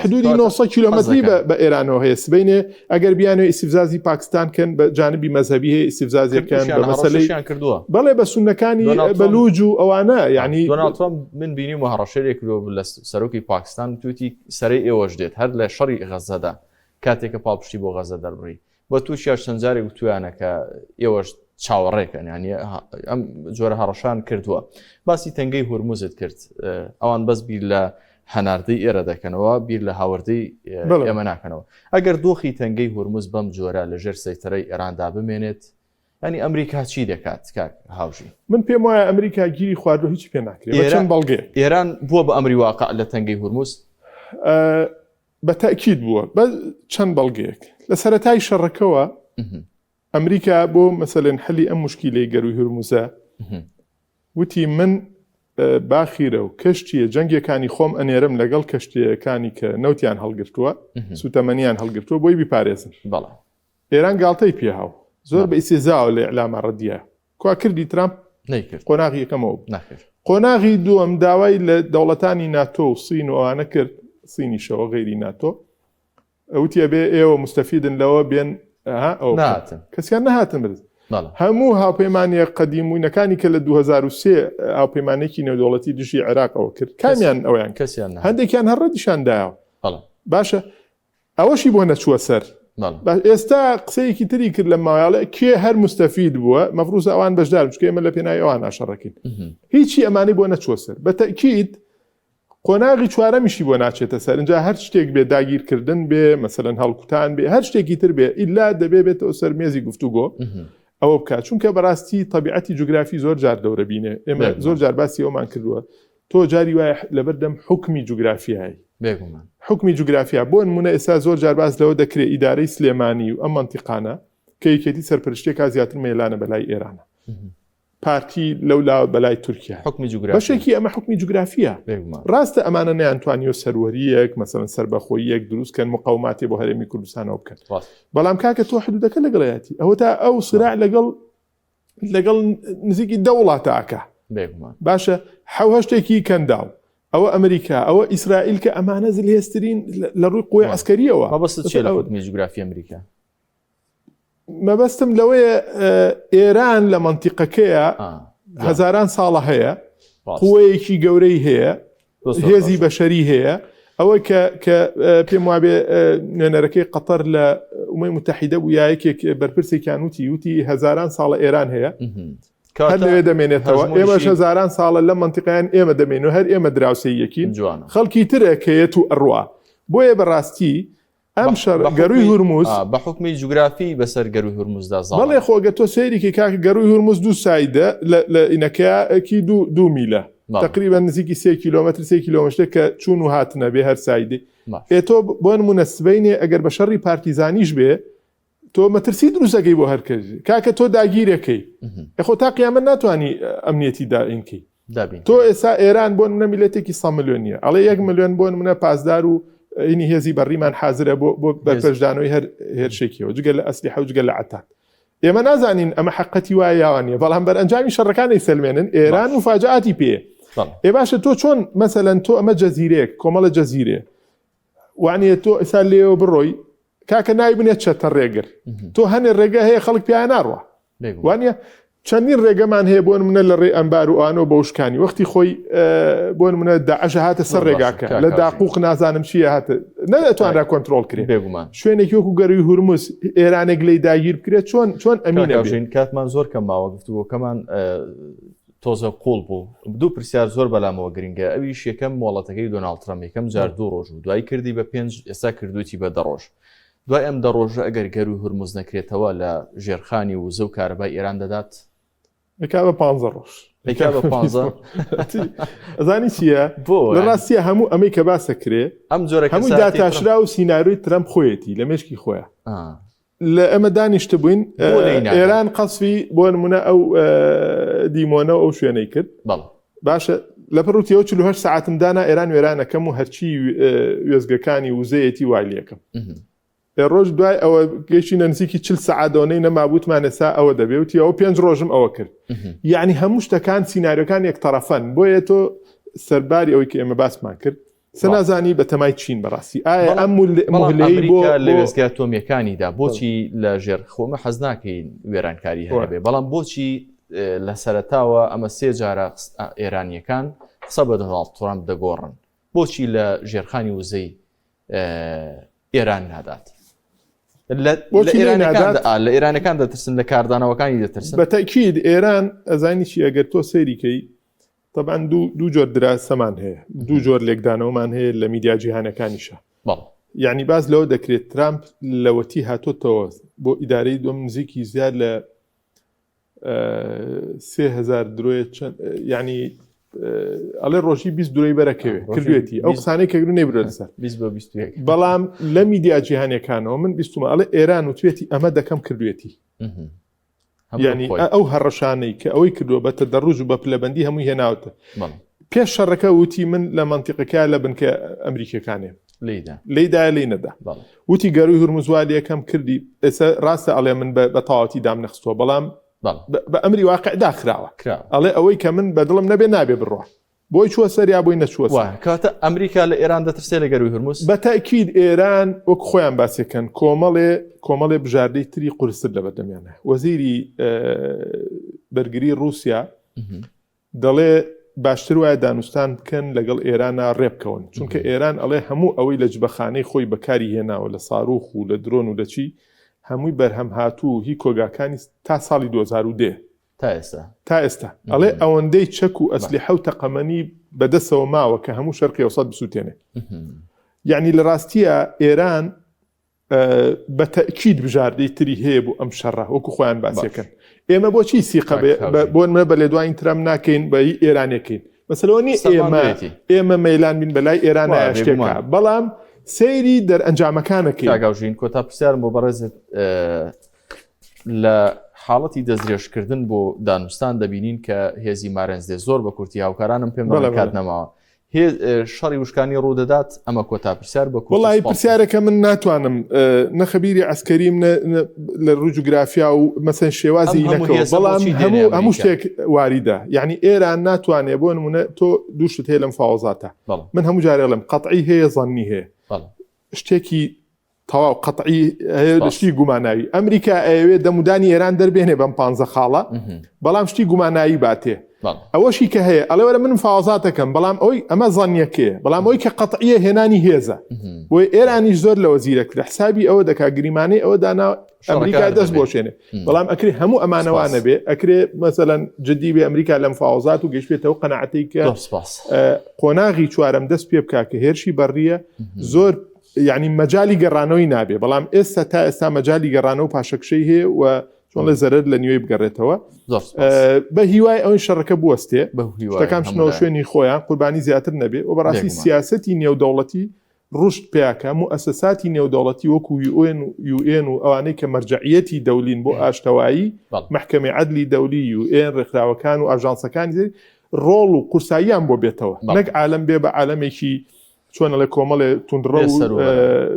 Speaker 2: حدودی 900 کیلۆمەتری بە ئێرانەوە هەیە سبینێ ئەگەر بیانێ ئیسیفزازی پاکستان کەن بە جانبی مەذهبی هەیە ئیسیفزازیەکان بە مەسەلەیان
Speaker 1: کردووە
Speaker 2: بەڵێ بە سونەکانی بەلوج و ئەوانە
Speaker 1: یعنی دۆناڵد من بینی و هەڕەشەیەک کردووە لە سەرۆکی پاکستان توتی سەرەی ئێوەش دێت هەر لە شەڕی غەزەدا کاتێک کە پاڵپشتی بۆ غەزە دەربڕی بە تورکیاش چەند جارێک وتویانە کە ئێوەش چاوەڕێکەن ینی ئەم جۆرە هەڕەشان کردووە باسی تەنگەی هورمزت کرد ئەوان بەس بیر لە هەناردەی ئێرە دەکەنەوە بیر لە هاوردەی ئێمە ناکەنەوە ئەگەر دۆخی تەنگەی هورمز بەم جۆرە لەژێر سەیتەرەی ئێراندا بمێنێت ینی ئەمریکا چی دەکات کاک هاوژی
Speaker 2: من پێم وایە ئەمریکا گیری خواردو هیچ پێ ناکرێت چەند بەڵگێ
Speaker 1: ئێران بووە بە ئەمری واقع لە تەنگەی هورمز
Speaker 2: بە تەئکید بووە بە چەند بەڵگەیەک. لە سەرەتای شەڕەکەوە ئەمریکا بۆ مەسەلەن حەلی ئەم موشکیلەی گەرووی هورموزە وتی من باخیرە و کەشتیە جەنگیەکانی خۆم ئەنێرم لەگەڵ کەشتیەکانی کە نەوتیان هەڵگرتووە سوتەمەنیان هەڵگرتووە بۆی بیپارێزن. ئێران گاڵتەی پێهاو زۆر بە ئیسێزاوە لە ئیعلامە ڕەدیە کوا کردی ترامپ
Speaker 1: نەیکرد
Speaker 2: قۆناغی یەکەمەوە بوو. نەخێر. قۆناغی دووەم داوای لە دەوڵەتانی ناتۆ و سین و ئەوانە کرد سینیشەوە غەیری ناتۆ وتی ئەبێ ئێوە مستەفیدن لەوە بێن ئەها ئەوە بکەن.
Speaker 1: نەهاتن.
Speaker 2: کەسیان نەهاتن برز. هەموو هاوپەیمانیە قەدیموینەکانی کە لە 2023 هاوپەیمانێکی نێودەوڵەتی دژی عێراقەوە کرد کامیان ئەویان
Speaker 1: کەسیان
Speaker 2: هەندێکیان هەر ڕەدیشان دایەوە باشە ئەوەشی بۆ نەچووە سەر ئێستا قسەیەکی تری کرد لە ماوەیاڵێ کێ هەر مستەفید بووە مەفروزە ئەوان بەشدار چکە ئێمە لە پێناوی ئەوان ئاشەڕەکەین هیچی ئەمانەی بۆ نەچووە سەر بە تەکیید قۆناغی چوارەمیشی بۆ ناچێتە سەر اینجا هەر شتێک بێ داگیرکردن بێ مەسەلەن هەڵکوتان بێ هەر شتێکی تر بێ ئیلا دەبێ بێتەوە سەر مێزی گفتوگۆ ئەوە بکات چونکە بەڕاستی تەبیعەتی جوگرافی زۆر جار دەورە بینێ ئێمە زۆر جار باسی ئەومان کردووە تۆ جاری وایە لەبەردەم حوکمی جوگرافیای.
Speaker 1: بێگومان.
Speaker 2: حوکمی جوگرافیا، بۆ نموونە ئێستا زۆر جار باس لەوە دەکرێ ئیدارەی سلێمانی و ئەم مەنتیقانە کە یەکێتی سەرپەرشتیەکا زیاتر مەیلانە بەلای ئێرانە. پارتی لەو لاوە بەلای تورکیا.
Speaker 1: حوکمی جوگرافیا.
Speaker 2: بەشێکی ئەمە حوکمی جوگرافیە.
Speaker 1: بێگومان.
Speaker 2: ڕاستە ئەمانە نەیانتوانیوە سەروەرییەک، مەسەلەن سەربەخۆییەک دروست کەن، مقاوماتێ بۆ هەرێمی کوردستانەوە بکەن.
Speaker 1: ڕاست.
Speaker 2: بەڵام کاکە تۆ حدودەکە لەگەڵیاتی. ئەوەتا ئەو سراع لەگەڵ لەگەڵ نزیکی دە وڵاتە ئەکا باشە حەو هەشتێکی کەنداو ئەوە ئەمریکا ئەوە ئیسرائیل کە ئەمانە زلهێزترین لە ڕووی قوی عسکەریەوە
Speaker 1: مەبەست چیە لە حوکمی جوگرافی ئەمریکا
Speaker 2: مەبەستم لەوەیە ئێران لە مەنتیقەکەیە هەزاران ساڵە هەیە قوەیەکی گەورەی هەیە هێزی بەشەری هەیە ئەوە کە کە پێم وابێ نوێنەرەکەی قەتەر لە ئومەی متحیدە بوو یا یەکێک بەرپرسێکیان وتی وتی هەزاران ساڵە ئێران هەیە هەر لەوێ دەمێنێتەوە ئێمەش هەزاران ساڵە لە منتیقیان ئێمە دەمێن و هەر ئێمە دراوسێی یەکین خەڵکی ترە کەیەت و ئەڕوا بۆیە بەڕاستی ئەم شەڕ گەرووی هورمز
Speaker 1: بە حوکمی جوگرافی بەسەر گەرووی هورمزدا
Speaker 2: زاڵە. بەڵێ خۆ گەر تۆ سەیری کەی کاکە گەرووی هورمز دوو side ە لە ئینەکەیەکی دوو میلە تقریبا نزیکی سێ کیلۆمەتر سێ کیلۆمەتر کە چوون و هاتنە بێ هەر side ی ئێ تۆ بۆ نمونە سبەینێ ئەگەر بە شەڕی پارتیزانیش بێ تۆ مەترسی دروستەکەی بۆ هەر کەس کاکە تۆ داگیرەکەی خۆ تا قیامەت ناتوانانی ئەمنیەتی دائینکەی تۆ ئێستا ئێران بۆ منە میلەتێکی 100 ملیۆن نیە ئەڵێ یەک ملیۆن بۆ منە پاسدار و ئینی هێزی بەڕیمان حازرە بۆ بۆ بەرپەرچدانەوەی هەر هێرشێکیەوە جگە لە ئەسلی حەوجگە لە عتاد ئێمە نازانین ئەمە حقەتی وایە یاوانە بەڵام بەرئەنجامی شەڕەکانی سلمێنن ئێران و فاجعاتی پێ ئێ باشە تۆ چۆن مەسەلەن تۆ ئەمە جەزیرەیەک کۆمەڵە جەزیرێ وانە تۆ ئێستا لێەوە بڕۆی کاکە ناوی بنێ چەتە ڕێگر تۆ هەنێ ڕێگە هەیە خەڵک پیاە ناڕوە وانە چەندین ڕێگەمان هەیە بۆ منە لە ڕێ ئەمبار و ئانۆ بەوشکانی وەختی خۆی بۆ منە داعش هاتە سەر ڕێگاکە لە داقوق نازانم چیە هاتە نەتوانرا کۆنتترۆل کرێ
Speaker 1: بێگومان
Speaker 2: شوێنێکی وەکو گەروی هورمز ئێرانێک لی داگیر بکرێت چۆن چۆن
Speaker 1: ئەمینەژین کاتمان زۆر کەم ماوە گفتوگۆکەمان تۆزە قوڵ بوو دوو پرسیار زۆر بەلامەوە گرنگە ئەویش یەکەم مۆڵەتەکەی دۆناڵد ترەمپ یەکەم جار دوو ڕۆژ و دوای کردی بە پێنج ئێستا کردوویتی بە دە ڕۆژ دوای ئەم دە ڕۆژە ئەگەر گەروی هورمز نەکرێتەوە لە ژێرخانی وزە و کارەبای ئێران دەدات؟
Speaker 2: ئەیکا بە پانزە ڕۆژ.
Speaker 1: ئەیکا بە پانزە؟
Speaker 2: ئەزانی چییە؟
Speaker 1: بۆ؟
Speaker 2: لە ڕاستیە هەموو ئەمەی کە باسە کرێ
Speaker 1: ئەم جۆرە
Speaker 2: هەمووی داتاشرا و سیناریۆی ترەمپ خۆیەتی لە مێشکی خۆیە. لە ئەمە دانیشتبووین ئێران قەسفی بۆ نمونە ئەو دیمۆنە و ئەو شوێنەی کرد باشە لە پڕوتیەوە 48 ساعتم دانا ئێران وێرانەکەم و هەرچی وێزگەکانی وزەیەتی وای لەکەم ڕۆژ دوای ئەوە گەشتی نزیکی 40 سەعات دۆنەی نەمابووتمان ئێستا ئەوە دەبێ وتی ئەوە پێنج ڕۆژم ئەوە کرد یعنی هەموو شتەکان سیناریۆکان یەک تەرەفەن بۆیە تۆ سەرباری ئەوەی کە ئێمە باسمان کرد سە نازانی بەتەمای چین بەڕاستی ئایا ئەم
Speaker 1: مهلەی بۆ لە وێستگە ئەتۆمیەکانیدا بۆچی لە ژێر خۆمە حەز ناکەین وێرانکاری هەبێ بەڵام بۆچی لە سەرەتاوە ئەمە سێ جارە ئێرانیەکان قسە بە دۆناڵد ترامپ دەگۆڕن بۆچی لە ژێرخانی وزەی ئێران نادات لە ئێرانەکان دەترسن لە کاردانەوەکانی دەترسن
Speaker 2: بەتەکیید ئێران ئەزانی چی ئەگەر تۆ سەیریکەی تەبعەن دوو جۆر دراسەمان هەیە دوو جۆر لێکدانەوەمان هەیە لە میدیا جیهانەکانیشە یعنی باز لەوە دەکرێت ترامپ لەوەتی هاتۆتەوە بۆ ئیدارەی دوم نزیکی زیاد لە سهزار درۆیە چەند یعنی ئەڵێ ڕۆژی 20 درۆی بەرەکەوێ کردوێتی ئەو قسانەی کە گرو نەیبرێت سەر بەڵام لە میدیا جیهانەکانەوە من بیستمە ئەڵێ ئێران وتوێتی ئەمە دەکەم کردوێتی یعنی ئەو هەڕەشانەی کە ئەوەی کردووە بە تەدەڕوج و بە پلەبەندی هەمووی هێناوتە پێش شەڕەکە وتی من لە منتیقەکە لە بنکە ئەمریکیەکانێ لیدا لی نەدا وتی گەروی هورمزوال یەکەم کردی ئێستا ڕاستە ئەڵێ من بە تەواوەتی دام نەخستووە بەڵام بە ئەمری واقع داخراوە ئەڵێ ئەوەی کە من بەدڵم نەبێ نابێ بڕە. بۆی چووە سەر یا بۆی نەچووە سەر؟
Speaker 1: کاتە ئەمریکا لە ئێران دەترسێ لە گەرووی هورمز؟
Speaker 2: بە تەئکید ئێران وەک خۆیان باسیەکەن کۆمەڵێ کۆمەڵێ بژاردەی تری قورستر لەبەردەمیانە. وەزیری بەرگری ڕووسیا دەڵێ باشتر وایە دانوستان بکەن لەگەڵ ئێرانە ڕێ بکەون چونکە ئێران ئەڵێ هەموو ئەوەی لە جبەخانەی خۆی بەکاری هێناوە لە ساروخ و لە درۆن و لە چی هەمووی بەرهەم هاتوو هی کۆگاکانی تا ساڵی 2010
Speaker 1: تا ئێستا
Speaker 2: تا ئێستا ئەڵێ ئەوەندەی چەک و ئەسلیحە و تەقەمەنی بەدەسەوە ماوە کە هەموو شەرقی ئەوسەت بسووتێنێ یعنی لە ڕاستیە ئێران بە تەئکید بژاردەی تری هەیە بۆ ئەم شەڕە وەکو خۆیان باسیەکەن ئێمە بۆچی سیقە بۆ نمە بە لێدوانی ترەم ناکەین بە هی ئێرانەکەین مەسەلەوە نی ئێمە ئێمە مەیلان بین بەلای ئێران شتێکە بەڵام سەیری دەرئەنجامەکانەکەی
Speaker 1: کاگاژین کۆتا پرسیارم بۆ بەڕێزت لە حاڵەتی دەستدرێژکردن بۆ دانوستان دەبینین کە هێزی مارێنز دێ زۆر بە کورتی هاوکارانم پێم کات نەماوە شەڕی وشکانی ڕوودەدات ئەمە کۆتا پرسیار بە
Speaker 2: وڵی پرسیارەکە من ناتوانم نەخەبیری عسکەریم لە ڕوو جوگرافیا و مەسەن شێوازی نەکەەوە بەڵام هەموو هەموو شتێک واریدە یعنی ئێران ناتوانێ بۆ نمونە تۆ دووشت هەیە لەم فاوەزاتە من هەموو جارێڵم قەتعی هەیە زەنی هەیە شتێکی تەواو قەتعی هەیە لە شتی گوماناوی ئەمریکا ئەیەوێ دەمودانی ئێران دەربێنێ بەم پ خاڵە بەڵام شتی گومانایی باتێ ئەوەشی کە هەیە ئەڵێ وەرە من فاوازاتەکەم بەڵام ئەوی ئەمە زانیەکەیە بەڵام ئەوی کە قەتعیە هێنانی هێزە بۆی ئێرانیش زۆر لەوە زیرەک لە حسابی ئەوە دەکا گریمانەی ئەوە دانا ئەمریکا دەست بۆشێنێ بەڵام ئەکرێ هەموو ئەمانەوانە بێ ئەکرێ مەسەەن جددی بێ ئەمریکا لەم فاوزات و گەشتێتەوە قەنەعەتی کە قۆناغی چوارەم دەست پێ بک کە هێرشی بەڕیە زۆر یعنی مەجای گەڕانەوەی نابێ بەڵام ئێستا تا ئێستا مەجای گەڕانەوە پاشەکشەی هەیە و چۆن لە زەرەر لە نیوەی بگەڕێتەوە بە هیوای ئەوەی شەڕەکە بوەستێ شتەکان بچنەوە شوێنی خۆیان قوربانی زیاتر نەبێ و بەڕاستی سیاستی نێودەوڵەتی ڕشت پیاکە موئەسەساتی نێودەوڵەتی وەکو یوئێن و یوئێن و ئەوانەی کە مەرجەعیەتی دەولین بۆ ئاشتەوایی مەحکەمەی عەدلی دەولی یوئێن ڕێکخراوەکان و ئاژانسەکانی ڕۆڵ و قورساییان بۆ بێتەوە نەک عالەم بێ بە عالەمێکی چۆن ئەڵێ کۆمەڵێ توندڕەو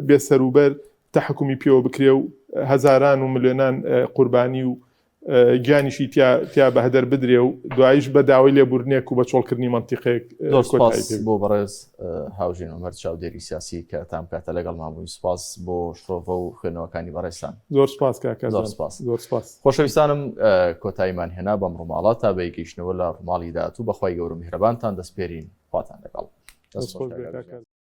Speaker 2: بێسەروبەر تەحکومی پێوە بکرێ و هەزاران و ملیۆنان قوربانی و گیانیشی تیا بە هەدەر بدرێ و دوایش بە داوای لێبوردنێک و بە چۆڵکردنی مەنتیقێک
Speaker 1: زۆر سپاس بۆ بەڕێز هاوژین عومەر چاودێری سیاسی کە تام کاتە لەگەڵمان بووین سپاس بۆ شرۆڤە و خوێندنەوەکانی بەڕێزتان
Speaker 2: زۆر سپاس کاکە
Speaker 1: زۆر سپاس زۆر سپاس خۆشەویستانم کۆتاییمان هێنا بەم ڕووماڵە تا بە یەکگەیشتنەوە لە ڕووماڵی داهاتوو بەخوای گەورە میهرەبانتان دەسپێرین خواتان لەگەڵ.
Speaker 2: دەست خۆش بێ کاکە.